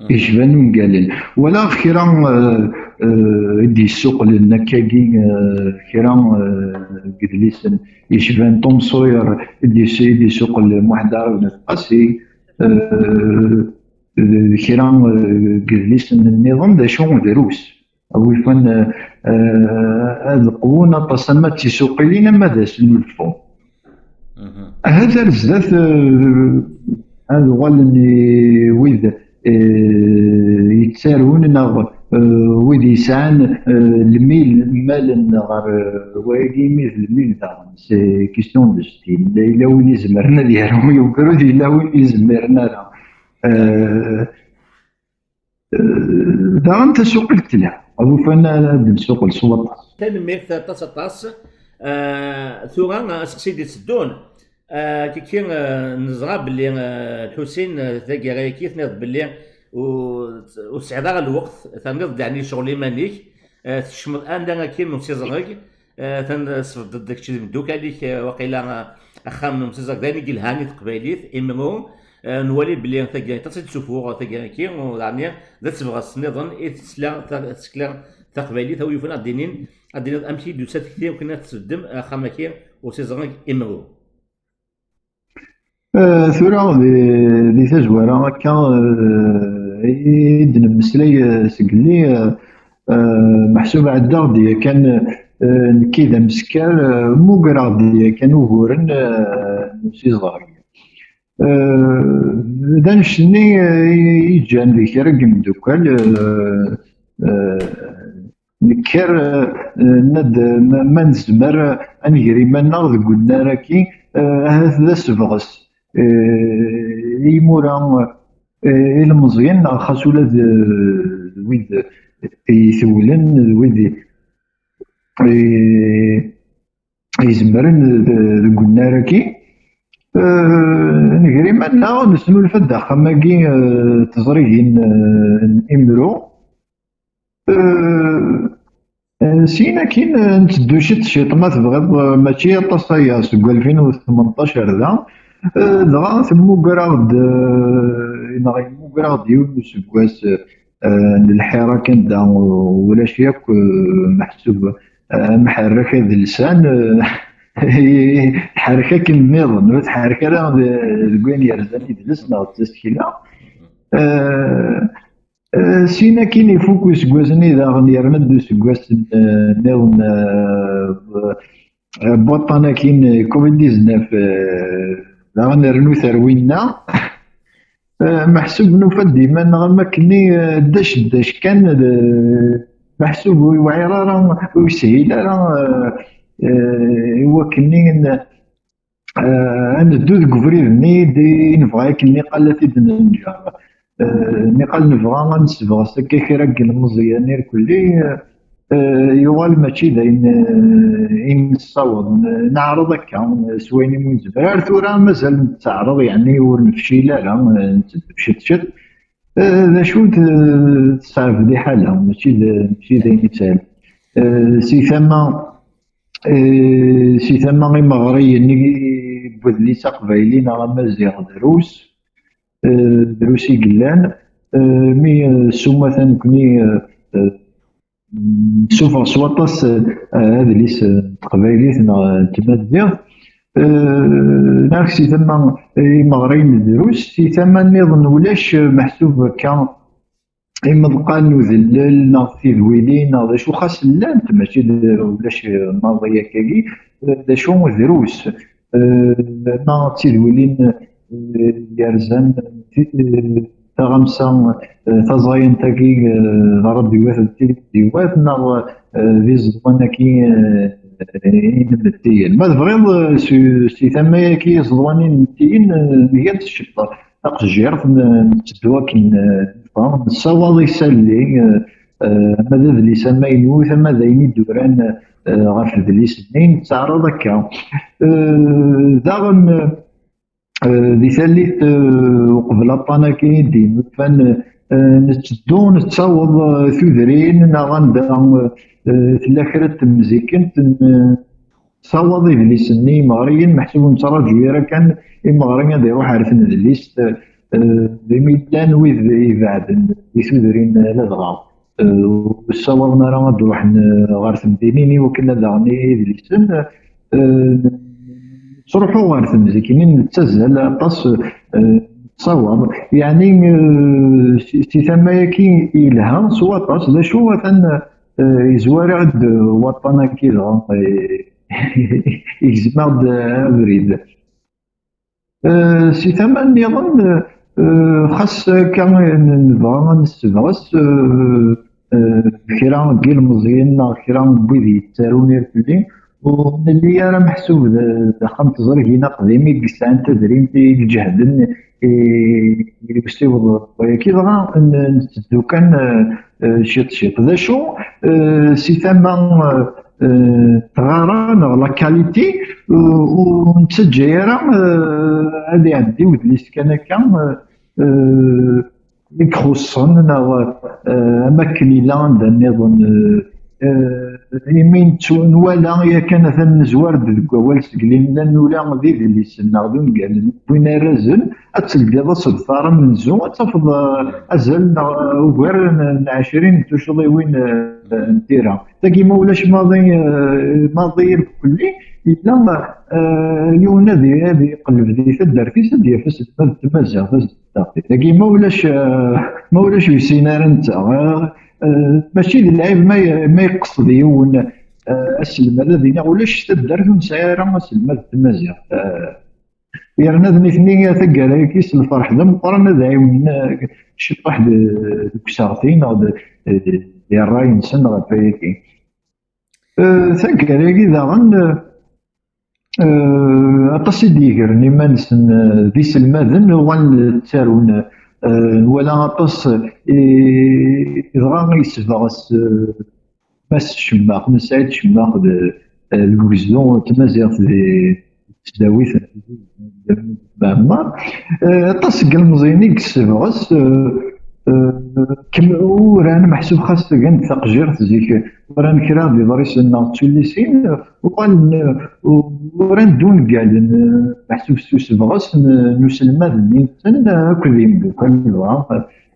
Yecban ungalen. Walaɣ kra, eh, eh, i d-yessuqlen akkagi, eh, kra, eh, n yedlisen yecban Tom Sawyer i d-yes-, i d-yessuqel Muḥend Ɛarabi n At Qasi, eh, d kra, eh, n yedlisen nniḍen, d acu drus. A wi yufan, eh, eh, ad qwun aṭas ama d tisuqilin ama d asnulfu. Ahat ar zdat, eh, ad uɣalen i wid, eh, yettarun neɣ, eh, wid yesɛan, eh, lmil mmalen ɣer, eh, wayagi, imi d lmil daɣen, c'est question de style. Yella win izemren ad yaru i ugrud, yella win izemren ara. Eh, eh, daɣen tasuqilt tella. Awufan ad d-nsuqel s waṭas. Tanemmirt aṭas, aṭas. Eh, tura, aseqsi d-itteddun. Eh, kiki, eh, neẓra belli, eh, Lḥusin, eh, taggara-agi tenniḍ belli ur, ur tesɛiḍ ara lweqt, terniḍ-d, yeɛni, ccɣel iman-ik, eh, tkecmeḍ anda akkin n usiẓreg, eh, atan tesbeddeḍ kečč d imeddukal-ik, eh, waqila, eh, axxam n umsiẓreg d ayen i yelhan i teqbaylit, imru, eh, nwali belli taggara aṭas i d-ssufuɣ taggara-agi, u daɣen d asebɣes nniḍen i tesla ta-, tsekla taqbaylit, a wi yufan ad d-inin, ad d-tiniḍ amek i d-tusa tekti akken ad tesbeddem axxam-agi usiẓreg imru. Eh, tura di, di tazwara akka, eh, i d-nemmeslay, eh, sgelli, eh, eh, meḥsub ɛeddaɣ-d yakan, eh, nekki d ameskar, eh, mmugreɣ-d yakan uguren, eh, n usiẓreg. Eh, d annect-nni, eh, i, i ǧǧan di kra n yimeddukkal, eh, eh, nekker, eh, eh, nad-, ma, ma nezmer, eh, ad nger iman-nneɣ deg unnar-agi, eh, ahat d asebɣes, eh, i yimura, eh, ilmeẓyen, neɣ xas ula d, d wid itewlen, d wid i, i, izemren d-, deg unnar-agi. Eh, nger iman-nneɣ, nesnulfa-d axxam-agi, eh, teẓrigin, eh, n imru. Eh, eh, syin akkin, eh, nteddu ciṭ ciṭ, ma tebɣiḍ, eh, mačči aṭas aya, seg alfin u tmenṭac ar da. Eh, dɣa temmuger-aɣ-d, eh, neɣ yemmuger-aɣ-d yiwen n useggas, eh, n lḥira kan da, ulac yakk, eh, meḥsub, eh, amḥerrek adelsan, eh, tḥerrek akken nniḍen, ur tḥerrek ara de-, deg wayen yerzan idles neɣ d tasekla. Eh, eh, syin akkin ifuk useggas-nni daɣen, yerna-d useggas n-, eh, nniḍen, eh, eh, n waṭṭan akkin, eh, covid dix-neuf, eh, daɣen rnu terwin-nneɣ. Eh, meḥsub nufa-d iman-nneɣ am akkenni, eh, ddac ddac kan, eh, meḥsub ur yewɛir ara, ur yeshil ara, eh, eh, i wakkenni n-, eh, ad neddu deg ubrid-nni d-, i nebɣa akken niqal ad t-id-nenǧer. Eh, niqal nebɣa ad nessebɣes akka kra n yilmeẓyen irkelli, eh, yuɣal mačči d ayen, eh, i nessaweḍ. N-, neɛreḍ akka, eh, s wayen umi nezmer. Ar tura mazal nettaɛreḍ, yeɛni ur nefcil ara, eh, netteddu ciṭ ciṭ. Eh, d acu d-, teṣɛeb liḥala, mačči d, mačči d ayen isehlen. Eh, si tama, eh, si tama imeɣriyen i, n wedlis aqbayli neɣ amaziɣ, drus, eh, drus i yellan, eh, mi, eh, s umata nekni, eh, eh, sufeɣ s waṭas, eh, adlis, eh, n teqbaylit neɣ, eh, n tmaziɣt. Eh, neɣ si tama, eh, imeɣriyen drus, si tama nniḍen ulac, eh, meḥsub akka imeḍqan n udellel neɣ tidwilin neɣ d acu, xas llant, mačči d ulac, eh, maḍi akkagi, eh, d acu drus. Eh, ma d tidwilin, eh, yerzan ti-, eh, taɣamsa, eh, taẓayant-agi, eh, d radiwat d tidiwat neɣ, eh, d iẓeḍwan-agi, eh, inmettiyen. Ma tebɣiḍ, eh, si, si tama-agi iẓeḍwan inmettiyen, eh, nga-d ciṭ taqejjirt, n-, netteddu akken, eh, nessawaḍ isalli, eh, eh, ama d adlis amaynut, ama d ayen i d-uran, eh, ɣef udlis-nni, nettaɛraḍ akka. Eh, daɣen, eh, di tallit, eh, uqbel aṭṭan-agi i d-yennulfan, eh, netteddu nettaweḍ, eh, tudrin neɣ anda, eh, tella kra n temzikent n, eh, tessawaḍ idlisen-nni i imeɣriyen, meḥsub ur nettraǧu ara kan imeɣri ad iruḥ ar tnedlist, eh, imi llan wid ibeɛden di tudrin ladɣa, eh, ur ssawaḍen ara ad d-ruḥen, eh, ɣer temdinin i wakken ad aɣen idlisen. Eh, nettruḥu ɣer temzikin, nettazzal aṭas, eh, nettawaḍ. Yeɛni, eh, si, si tama-agi yelha s waṭas. D acu atan, eh, yezwar-aɣ-d waṭṭan-agi dɣa, eh, igzem-aɣ-d abrid. Eh, si tama nniḍen, eh, xas akka n-, nebɣa ad nessebɣes, eh, eh, kra n yilmeẓyen neɣ kra n wid yettarun irkelli, ur nelli ara meḥsub d, d axxam n teẓrigin aqdim i yesɛan tadrimt i iǧehden i, i usiweḍ wayaki, dɣa n-, netteddu kan, eh, eh, ciṭ ciṭ. D acu, eh, si tama, eh, eh, tɣara neɣ la qualité, ur, ur nettaǧǧa ara, eh, ad iɛeddi wedlis kan akka, eh, eh, i ixuṣṣen neɣ, eh, am akken yella anda nniḍen, eh, eh, imi nettu-, nwala yakan atan nezwar-d deg wawal seg lin-, nula d idlisen neɣ d ungalen wwin arrazen, ad teldiḍ aṣebtar amenzu, ad tafeḍ, eh, azal neɣ, eh, ugar n, n ɛecrin n tuccḍiwin, eh, n tira. Tagi, ma ulac maḍi, eh, maḍi irkelli, yella, eh, yiwen ad i-, ad iqelleb di taddart-is, ad d-yaf aselmad n tmaziɣt, aselmad n tmaziɣt. Tagi, ma ulac, eh, ma ulac ur yessin ara netta, eh, eh, mačči d lɛib ma ye-, ma yeqsed yiwen, eh, aselmad ad iniɣ ulac taddart ur nesɛi ara aselmad n tmaziɣt. Eh, Yerna d nitni taggara-agi s lferḥ d ameqqran ad ɛiwnen, eh, ciṭuḥ d-, deg useɣti neɣ d-, eh, di ṛṛay-nsen ɣef wayagi. Eh, taggara-agi daɣen, eh, aṭas i d-yegren iman-nsen, eh, d iselmaden, uɣalen ttarun, eh, nwala aṭas, eh, dɣa yessebɣes, eh, Mass Cemmax, Mass Saɛid Cemmax d, eh, deg ugezdu n tmaziɣt di tesdawit n Mɛemmar. Eh, aṭas seg yilmeẓyen i yessebɣes, eh, eh, kem-, uran meḥsub xas gan-d taqjirt zik, uran kra d iḍrisen neɣ d tullisin, uɣalen, eh, uran-d ungalen, eh, meḥsub s usebɣes n, n uselmad-nni-nsen, eh, akked yimeddukal dɣa.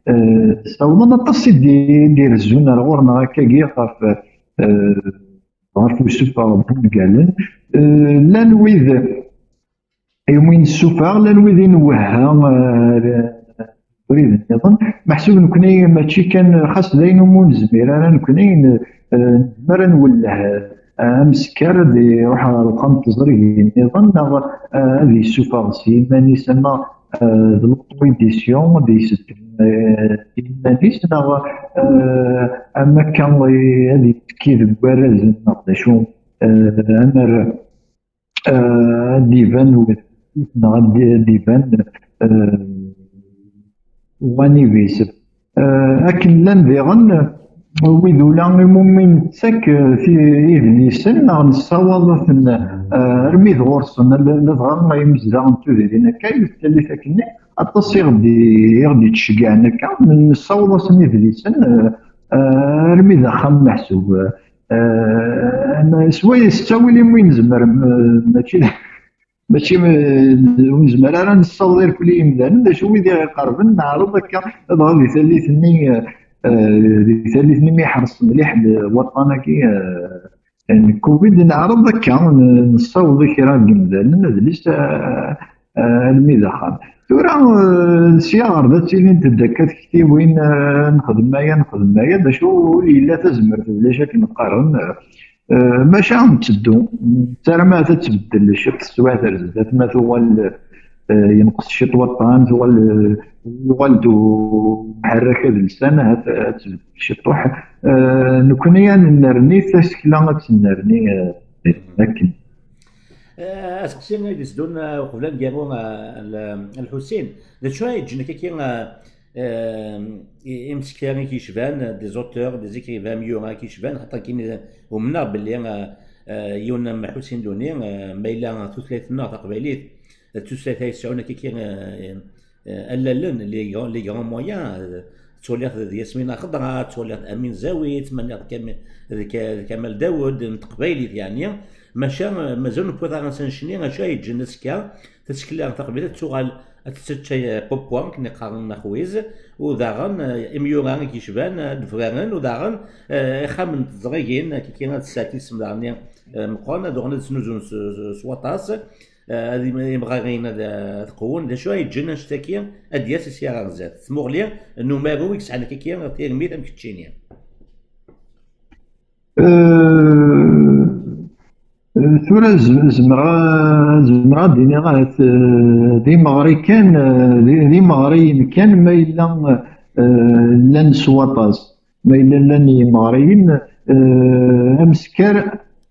Eh, ssawḍen aṭas i d-, i d-irezzun ar ɣur-neɣ akkagi ɣef, eh, ɣef usufeɣ n wungalen. Eh, llan wid iwumi nessufeɣ, llan wid i nwehha, eh, abrid nniḍen. Meḥsub nekni mačči kan, xas d ayen umi ur nezmir ara nekni, n-, eh, nezmer ad nwelleh, eh, ameskar ad iruḥ ɣer uxxam n teẓrigin nniḍen, neɣ, eh, ad yessufeɣ s yiman-is, ama, eh, d l'auto-édition, ad yesseddu, eh, s yiman-is, neɣ, eh, am akka, eh, ad yettekki deg warrazen, neɣ d acu, eh, amar eh, ad d-iban wet-, neɣ ad d-, ad d-iban, eh, uɣanib-is. Eh, akken llan diɣen, wid ula iwumi nettak, eh, ti-, idlisen, neɣ nessawaḍ-aten, eh, armi d ɣur-sen, la-, ladɣa imezdaɣ n tudrin akka, i tallit akkenni, aṭas i ɣ-d-, i ɣ-d-ittceggɛen akka, nessawaḍ-asen idlisen, eh, eh, armi d axxam meḥsub. Eh, ma-, s way, s ttawil imi nezmer, m-, mačči, mačči, m-, ur nezmer ara ad nessaweḍ irkel i yimdanen, d acu wid i ɣ-iqerben, neɛreḍ akka, dɣa di tallit-nni, eh, di tallit-nni mi iḥres mliḥ l-, waṭṭan-agi, eh, n covid, neɛreḍ akka, n-, nessaweḍ i kra n yimdanen, adlis, eh, eh, almi d axxam. Tura, eh, sya ɣer da ttilint-d akka tektiwin, eh, nexdem aya, nexdem aya, d acu ur yella tazmert d acu akken qqaren, eh, maca netteddu, nettarem ahat ad tbeddel ciṭ teswiɛt ar zdat, ma tuɣal, eh, yenqes ciṭ waṭṭan, tuɣal, eh, yuɣal-d umḥerrak adelsan, ahat ad tbeddel ciṭuḥ. Eh, nekni ad nennerni tasekla, ad tennerni, eh, akken. Eh, aseqsi i d-iteddun, eh, uqbel ad ngerru, eh, l-, Lḥusin, d acu ay yeǧǧen akka, eh, eh, i-, imsekra i k-yecban, eh, des auteurs, des écrivains, imyura i k-yecban, xaṭer kini umneɣ belli, eh, eh, yiwen am Ḥusin Duni, eh, ma yella tutlayt-nneɣ taqbaylit, d tutlayt ay yesɛun akka, eh, eh, allalen, les grands, les grands moyens, eh, tettwaliḍ d Yasmina Xeḍra, tettwaliḍ d Amin Zawi, tettwaliḍ d Kami-, d Ka-, d Kamal Dawed, n teqbaylit, yeɛni. Maca, eh, mazal ur newwiḍ ara s annect-nni, acu ay yeǧǧen azekka tasekla taqbaylit ad tuɣal ad tettečča, eh, pop-punk, akken i qqaren Axwiz, u daɣen, eh, imyura i k-yecban, eh, ad d-fraren, u daɣen, eh, ixxamen n teẓrigin, akka ad tesɛa isem daɣen, eh, meqqren, ad uɣalen ad snuzun s, s, s waṭas. Eh, ad im-, imɣaren ad, ad qewwen. D acu ay yeǧǧen annect-agi ad d-yas sya ɣer zdat? Tmuɣli n umaru i yesɛan akka tirmit am keččini. Eh, tura z-, zemreɣ, zemreɣ ad d-iniɣ ahat, eh, d imeɣri kan, eh, d, d imeɣriyen kan ma yella, eh, llan s waṭas. Ma yella llan yimeɣriyen, eh, ameskar,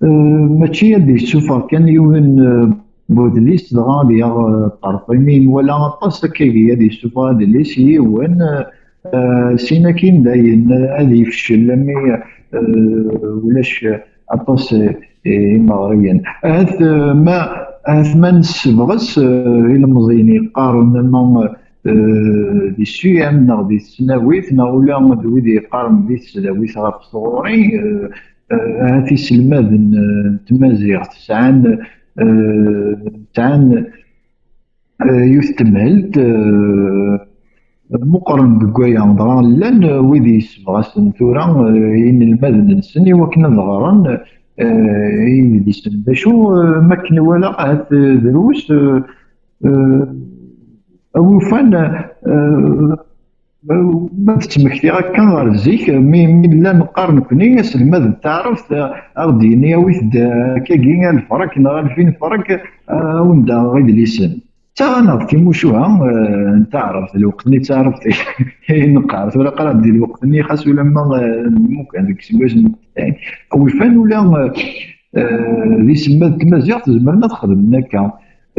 eh, mačči ad yessufeɣ kan yiwen, eh, n udlis, dɣa ad yaɣ, eh, ṭṭerf. Imi nwala aṭas akkagi ad yessufeɣ adlis, yiwen, eh, eh, sin akin dayen, eh, ad yefcel, ami, eh, ulac, eh, aṭas, eh, imeɣriyen. Ahat, eh, ma, ahat ma nessebɣes, eh, ilemẓiyen yeqqaren, ama, eh, di C M neɣ di tesnawit, neɣ ula d wid yeqqaren di tesdawit ɣef tɣuri, eh, eh, ahat iselmaden, eh, n tmaziɣt sɛan, eh, sɛan, eh, yiwet temhelt, eh, meqqren deg waya. Dɣa llan, eh, wid yessebɣasen tura, eh, inelmaden-nsen i wakken ad ɣren, eh, idlisen. D acu, eh, ma akken walaɣ, ahat, eh, drus, eh, eh, awufan, eh, ma tettmekti akka ɣer zik, mi, mi nella neqqar nekni, aselmad n taɛrabt, eh, a ɣ-d-yini awit-d, eh, akkagi alefrak neɣ alfin frag, eh, a wen-d-aɣeɣ idlisen. Ttaɣ-aneɣ-d timucuha, eh, n taɛrabt, lweqt-nni d taɛrabt i neqqar. Tura qqar-d di lweqt-nni, xas ulamma, eh, mukan deg iseggasen n tefsayin, ufan ula, eh, eh, d isemma d tmaziɣt zemren ad xedmen akka.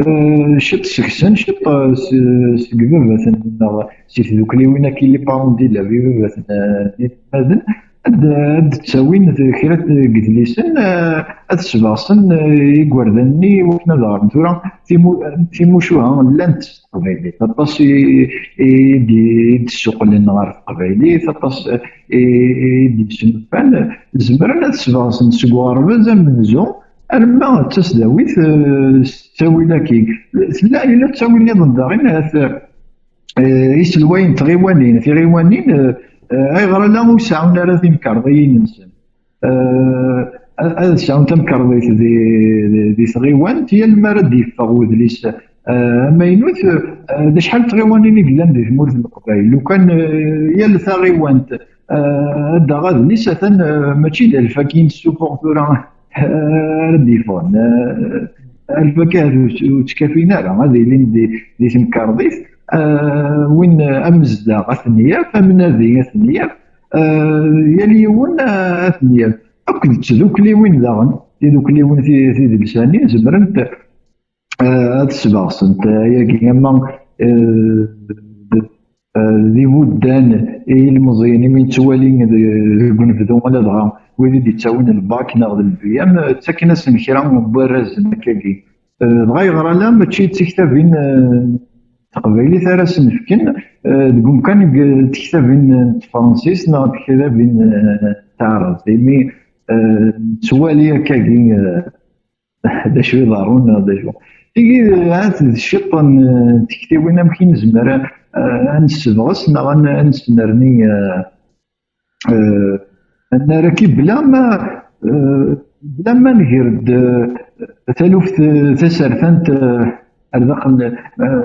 Eh, ciṭ seg-sen, ciṭ, eh, s-, seg baba-ten, neɣ si tdukliwin akka, les parents d'élèves, i baba-ten, eh, n yinelmaden, ad, ad d-ttawin kra n yedlisen, eh, ad sbeɣsen, eh, igerdan-nni i wakken ad ɣren. Tura timu-, timucuha llant s teqbaylit, aṭas i, i d-, i d-ssuqlen ɣer teqbaylit, aṭas i, i d-yesnulfan, zemren ad sbeɣsen seg uɣerbaz amenzu arma d tasdawit, eh, s ttawil-agi. Tella, yella ttawil nniḍen daɣen, ahat, eh, iselwayen n tɣiwanin, tiɣiwanin, eh, eh, ayɣer ala ur sɛun ara timkarḍiyin-nsen? Eh, ad, ad sɛun tamkarḍit di, di, di tɣiwant, yal mi ara d-yeffeɣ wedlis, eh, amaynut, eh, d acḥal n tɣiwanin i yellan di tmurt n Leqbayel? Lukan, eh, yal taɣiwant, eh, ad d-taɣ adlis, atan, eh, mačči d alfaki i nessufuɣ tura, eh, ara d-yeffɣen. Eh, alfaki ahat ur, ur ttkafin ara, ad ilin di, di temkarḍit. Eh, win, eh, amezdaɣ ad ten-yaf, amnadi ad ten-yaf, eh, yal yiwen, eh, ad ten-yaf. Akked tdukliwin daɣen, tidukliwin ti-, tidelsanin zemrent, eh, ad sbeɣsent, eh, ayagi ama, eh, d, eh, d ibuddan i yilmeẓyen imi nettwali de-, deg unebdu, ladɣa wid i d-ittawin lbak neɣ d lbiyam, eh, ttaken-asen kra n warrazen akkagi. Eh, dɣa yeɣra la mačči d tiktabin, eh, n teqbaylit ara sen-fken, eh, deg umkan deg tektabin n tefransist neɣ tektabin, eh, n taɛrabt, imi, eh, nettwali akkagi, eh, d acu iḍerrun neɣ d acu. Tigi, eh, ahat d ciṭ n, eh, tektiwin amek i nezmer, eh, ad nessebɣes neɣ ad n-, ad nesnerni, eh, eh, anaraki bla ma, eh, bla ma nger-d, eh, taluft, eh, tasertant, eh, ar daxel, eh,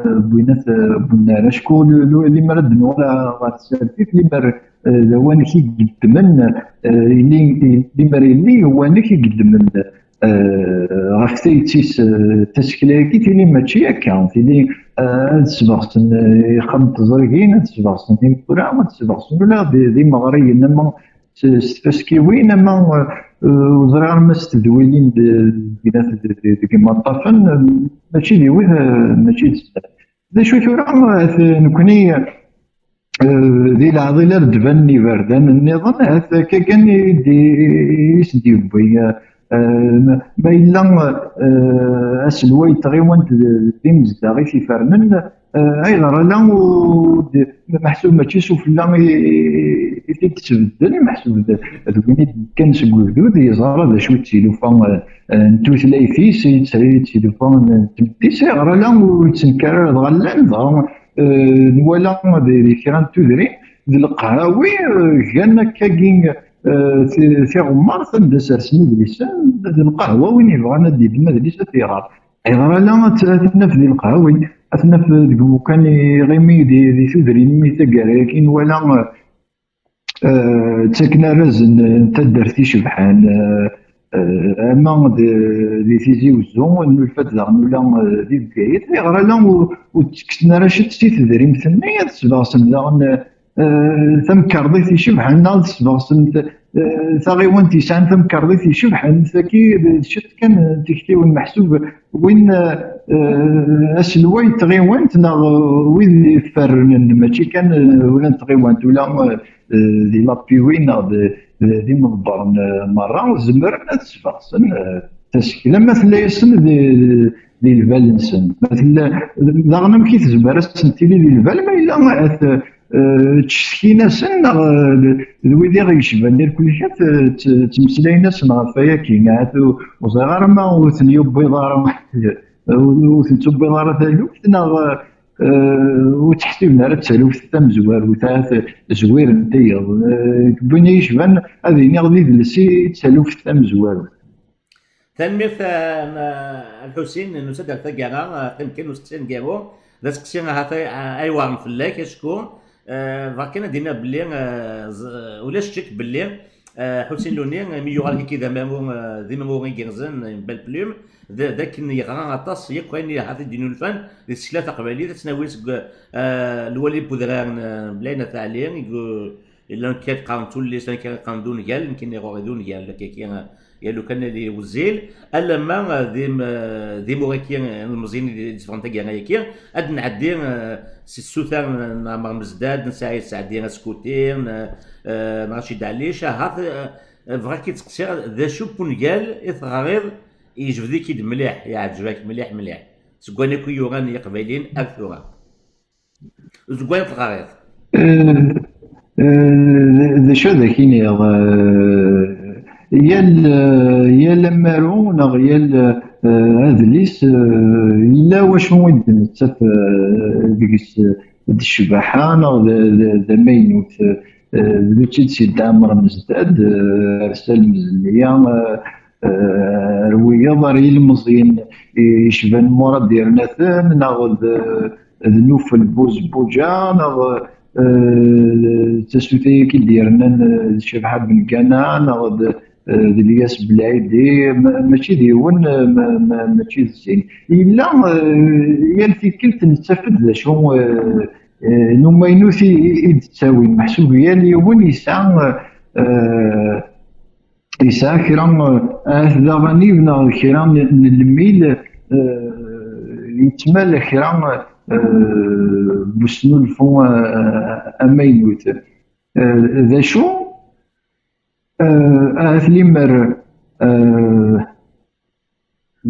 n winat, eh, n unnar. Acku l-, l-, limer ad d-nuɣal ɣer tsertit, limer, eh, d awanek i yeddmen, eh, ili, limer ili uwanek i yeddmen, eh, ɣef tayet-is, eh, tasekla-agi, tili mačči akka, tili, eh, ad sbeɣsen, eh, ixxamen n teẓrigin, ad sbeɣsen imura, ad sbeɣsen ula d, d imeɣriyen, ama s, s tfaskiwin, ama, eh, ur ẓriɣ arma s tedwilin d, d, d, d, deg imaṭṭafen, eh, mačči d yiwet, eh, mačči d sdat. D acu tura, eh, nekkni, eh, di leɛḍil ar d-banen iberdan nniḍen, ahat akka kan i d-, i s-d-yewwi, eh, eh, ma, ma yella, eh, aselway n tɣiwant d, d imezdaɣ i t-ifernen, eh, ayɣer ala ur d-, meḥsub mačči s ufella i, i, i t-id-tesbeddel, meḥsub d, d win i d-yekkan seg ugdud, yeẓra d acu i d tilufa, eh, n tutlayt-is, i d, i d tilufa n, n tmetti-s, ayɣer ala ur yettenkar ara? Dɣa llan, dɣa, eh, nwala di, di kra n tudrin, d leqhawi, eh, gan akkagi, eh, ti-, tiɣemmart anda sersen idlisen, d lqahwa, win yebɣan ad d-yeddem adlis ad t-iɣer. Ayɣer ala ad t-, ad t-naf di lqahwi, ad t-naf deg umukan iɣimi di, di tudrin, imi taggara-agi nwala, eh, ttaken arraz n, n taddart icebḥen, eh, eh, ama d, di Tizi Wezzu, nulfa-d daɣen ula, eh, di Bgayet. Ayɣer ala ur, ur ttekksen ara ciṭ si tedrimt-nni, ad sbeɣsen daɣen, eh, tamkarḍit icebḥen, neɣ ad sbeɣsen, eh, taɣiwant yesɛan tamkarḍit icebḥen? Tagi d ciṭ kan n tiktiwin, meḥsub win, eh, aselway n tɣiwant neɣ wid iferrnen, mačči kan, eh, ula n tɣiwant, ula, eh, di lapiwin neɣ d, d, d imḍebbren, eh, merra, zemren ad sbeɣsen, eh, tasekla ma tella-yasen di, di lbal-nsen. Ma tella, daɣen amek i tezmer ad sen-tili di lbal ma yella ahat, eh, ttcetkin-asen neɣ, eh, d, d wid i ɣ-yecban irkelli kan, eh, tt-, ttmeslayen-asen ɣef wayagi, ahat ur, ur ẓriɣ ara ma ur ten-yewwiḍ ara, ur, ur ten-tewwiḍ ara taluft, neɣ, eh, ur tt-ḥsiben ara d taluft tamezwarut, ahat zwiren tiyeḍ. Eh, deg win i yecban, ad iniɣ d idles i d taluft tamezwarut. Tanemmirt, eh, a Lḥusin, nusa-d ar taggara, eh, qqim kan usteqsi aneggaru. D asteqsi ahat ay, ay iweɛren fell-ak, acku, eh, bɣiɣ kan ad d-iniɣ belli, eh, ẓ-, ulac ccek belli, Eh, Ḥusin Luni, mi yuɣal kiki d amamu, eh, d imamu igerrzen, une belle plume, d, d akken yeɣra aṭas yakk ayen i ḥafi d-inulfan di tsekla taqbaylit, ad tt-nawi seg, eh, lwali n Wedrar n, eh, Belɛid At Ɛli, i gu-, llan kra qqaren tullist, llan kra qqaren d ungal, nekkini ɣur-i d ungal, kiki, eh, ya lukan ad iwezzil, alamma, eh, d im-, eh, d imura-ki, eh, ilmeẓyen i d-, i d-zefɣen taggara-agi, ad nɛeddi, eh, si tsuta n, n Ɛmer Mezdad, n Saɛid Seɛdi Askuti, n, eh, n Racid Ɛlic, ahat, eh, bɣiɣ ad k-id-seqsiɣ, d acu n wungal i teɣriḍ yejbed-ik-id mliḥ, iɛǧeb-ak mliḥ, mliḥ, seg wayen akk i yuran Iqbayliyen ar tura? Deg wayen teɣriḍ? Eh, eh, d, d acu ad ak-iniɣ? Eh, yal, eh, yal amaru neɣ yal, eh, adlis, eh, yella wacu i d-nettaf, eh, deg-s, eh, d ccbaḥa neɣ d, d, d amaynut. Eh, d učči d Sidi Ɛmer Mezdad, eh, ar Salem Zelliya, eh, eh, ar wiyaḍ, ar yilmeẓyen yecban Murad Irnaten, neɣ d, d Nufel Buzbuǧa, neɣ, eh, d tasuta-agi d-yernan, eh, d Cabḥa Ben Gana, neɣ d, eh, d Lyas Belɛidi, ma-, mačči d yiwen, eh, ma-, ma-, mačči d sin. Yella, eh, yal tikkelt nettaf-d d acu, eh, eh, n umaynut i, i, i d-ttawin. Meḥsub yal yiwen yesɛa, eh, yesɛa kra, eh, ahat d aɣanib neɣ kra n, n lmil, eh, yettmal kra, eh, n usnulfu, eh, amaynut. Eh, d acu? Eh, ahat limer, eh,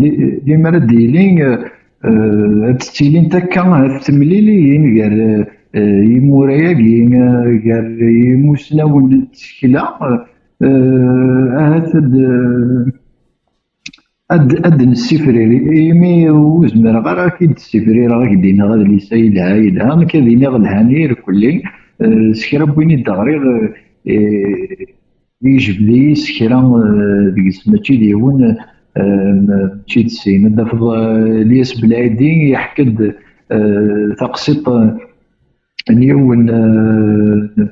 li-, limer ad d-yili, eh, ad d-ttilint akka, ahat, temliliyin gar, eh, imura-agi, eh, gar yimusnawen n tsekla, eh, ahat ad, ad, ad nessifrir, imi ur zmireɣ ara ad k-id-ssifrireɣ, ad k-d-iniɣ adlis-a yelha, yelha, nekk ad iniɣ lhan irkelli, eh, s kra n win i d-ɣriɣ, eh, yejbed-iyi s kra, eh, deg-s, mačči d yiwen, eh, mačči d sin. Ad d-tafeḍ, eh, Lyas Belɛidi yeḥka-d, eh, taqsiṭ, eh, n yiwen, eh,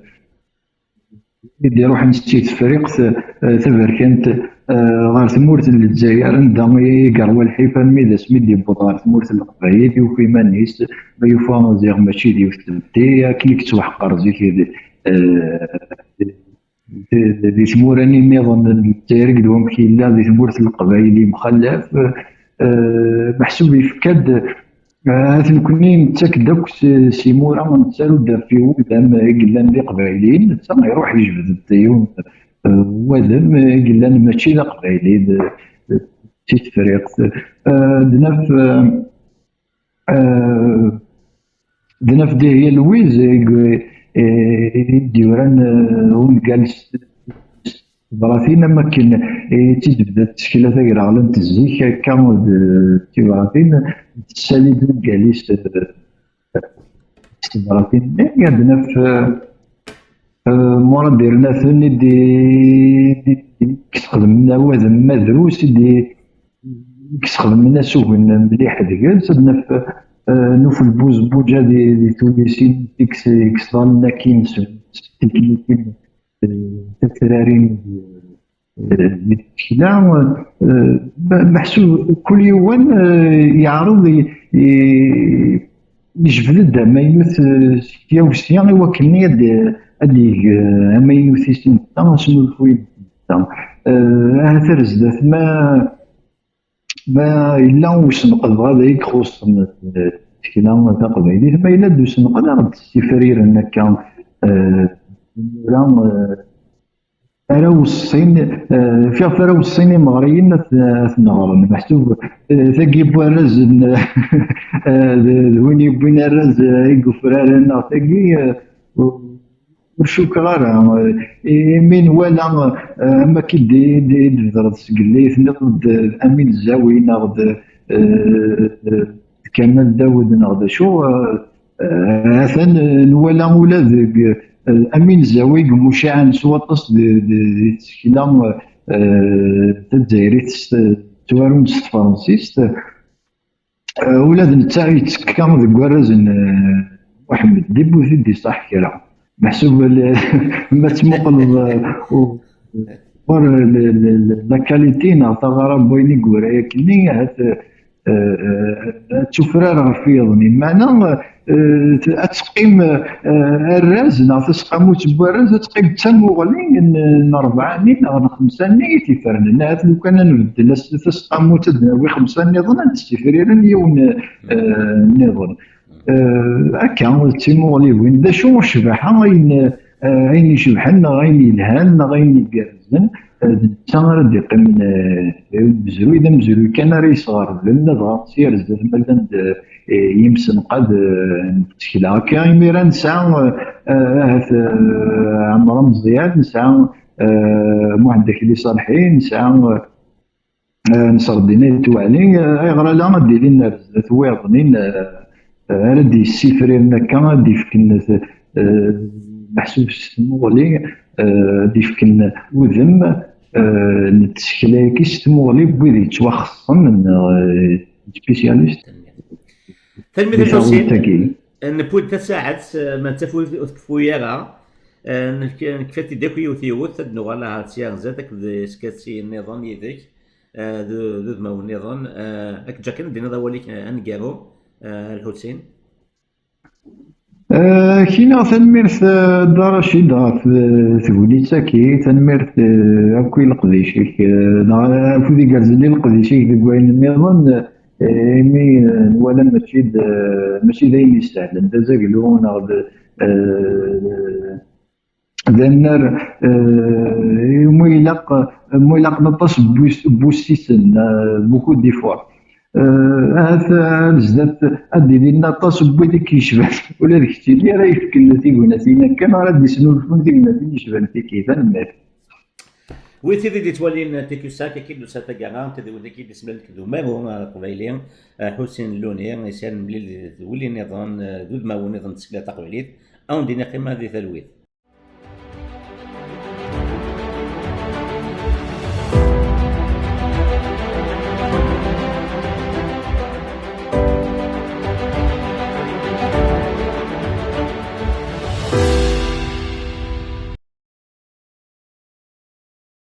i d-iruḥen si Tefriqt, eh, taberkant, eh, ɣer tmurt n Lezzayer, anda i yerwa lḥif armi d asmi d-yewweḍ ɣer tmurt n Leqbayel, yufa iman-is, ma yufa ziɣ mačči d yiwet tmetti, akken i yettwaḥqer zik, eh, di, di, di tmura-nni nniḍen n Lezzayer, akked wamek yella di tmurt n Leqbayel yemxallaf. Eh, meḥsub yefka-d, eh, ahat nekkni nettak-d akk s, s imura, nettaru-d ɣef yiwudam i yellan d iqbayliyen, netta iruḥ yejbed-d yiwen, eh, wadem i yellan mačči d aqbayli, d, d, si Tefriqt. Eh, d naf, eh, eh, d naf Dihya Lwiz i, i, i d-yuran, eh, ungal s, s tebratin, am akken i tt-id-tebda tsekla tagraɣlant zik akka, d, d tibratin, tessali-d ungal-is, eh, s tebratin-nni, ad naf, eh, eh, Murad Irnaten i d-, i d-, i yesxedmen awadem madrus, i d-, i yesxedmen asugen mliḥ deg-s, ad naf, eh, Nufel Buzbuǧa di, di tullisin i yes-, i yesḍalen akkin s, s teknikin, eh, tatrarin, eh, di tsekla, eh, me-, meḥsub kul yiwen, eh, yeɛreḍ i, i, yejbed-d amaynut, eh, sya u sya, i wakken ad, ad yeg, eh, amaynut-is i netta, asnulfu-ines i netta. Eh, ahat ar zdat ma, ma yella usenqed, dɣa d ay ixuṣṣen, eh, tsekla taqbaylit, ma yella-d usenqed, ad ɣ-d-ssifriren akka, eh, imura, eh, ara weṣṣin, eh, fiɣef ara weṣṣin imeɣriyen ad, ad ten-ɣren. Meḥsub, eh, tagi n warraz n, eh, d, d win yewwin arraz, eh, i yufraren neɣ tagi, eh, ur, ur cukkeɣ ara. Eh, imi nwala, eh, am akken i d, i d, i d-tebdreḍ seg lli, tenniḍ-d, eh, Amin Zawi neɣ d, eh, d Kamal Dawed neɣ d acu, eh, eh, atan, eh, nwala ula deg, eh, Amin Zawi i imucaɛen s waṭas di, di, di tsekla, eh, tazzayrit s, ttwarun s tefransist. Eh, ula d netta yettekka deg warraz n, eh, Muḥemmed Dib, ur t-id-iṣaḥ kra. Meḥsub l-, ma tmuqleḍ, eh, u-, Ur la qualité neɣ taɣara n wayen i yura akkenni, ahat, eh, eh, ad tufrar ɣef yiḍen. Meɛna, eh, ad teqqim, eh, arraz neɣ taseqqamut n warraz ad teqqim d tamuɣli n, n rebɛa-nni neɣ n xemsa-nni i t-ifernen. Ahat lukan ad nbeddel as-, taseqqamut ad d-nawi xemsa nniḍen ad d-ssifriren yiwen, eh, nniḍen. Eh, akka, d timuɣliwin. D acu ccbaḥa, ayen, eh, ayen icebḥen neɣ ayen yelhan neɣ ayen igerrzen, eh, d netta ara d-iqqimen, eh, umezruy d amezruy kan ara yesɣerben, dɣa s yar zdat ma llan-d, eh, yimsenqad, eh, n tsekla. Akka, imir-a nesɛa, eh, eh, ahat, eh, Ɛmer Ameẓyan, nesɛa, eh, Muḥend Akli Ṣalḥi, nesɛa, eh, eh, Nasreddin Ayt Weɛli, eh, ayɣer ala ad d-ilin ar zdat wiyaḍnin, eh, eh, ara d-yessifriren akka, ad d-ifken, eh, meḥsub s tmuɣli, eh, ad d-ifken udem, eh, n tsekla-agi s tmuɣli n wid yettwaxeṣṣen, neɣ, eh, spécialiste. Tanemmirt a Ḥusin. Newwi-d tasaɛet, eh, ma d tafut ur tkeffu ara. Eh, nefka-, nekfa-t-id akk yiwet yiwet, ad nuɣal ar sya zdat akked iskasi nniḍen yid-k, eh, d, d udmawen nniḍen, eh, ad k-ǧǧeɣ kan ad d-tiniḍ awal-ik, eh, aneggaru, eh, a Lḥusin. Eh, kinaɣ tanemmirt, eh, Dda Racid ɣef, eh, tegnit-agi, tanemmirt, eh, akk i leqdic-ik, eh, neɣ afud igerrzen i leqdic-ik deg wayen nniḍen, eh, imi, eh, nwala mačči d, eh, mačči d ayen isehlen, d azaglu neɣ d, eh, d annar, eh, mu ilaq, mu ilaqen aṭas n wis-, n wussisen, eh, beaucoup d'efforts. Eh, ahat, eh, ar zdat ad d-ilin aṭas n wid i k-yecban, ula d keččini ara yefken tignatin akka, neɣ ara d-isnulfun tignatin yecban tiki. Tanemmirt. Wid tid i d-yettwalin T Q cinq, akka i d-tusa taggara, tadiwin-agi d-ismel nekk d umaru aqbayli, eh, Ḥusin Luni, isyan nemlil d wulli nniḍen, eh, d udmawen nniḍen n tsekla taqbaylit, a wen-d-iniɣ qqimet di talwit.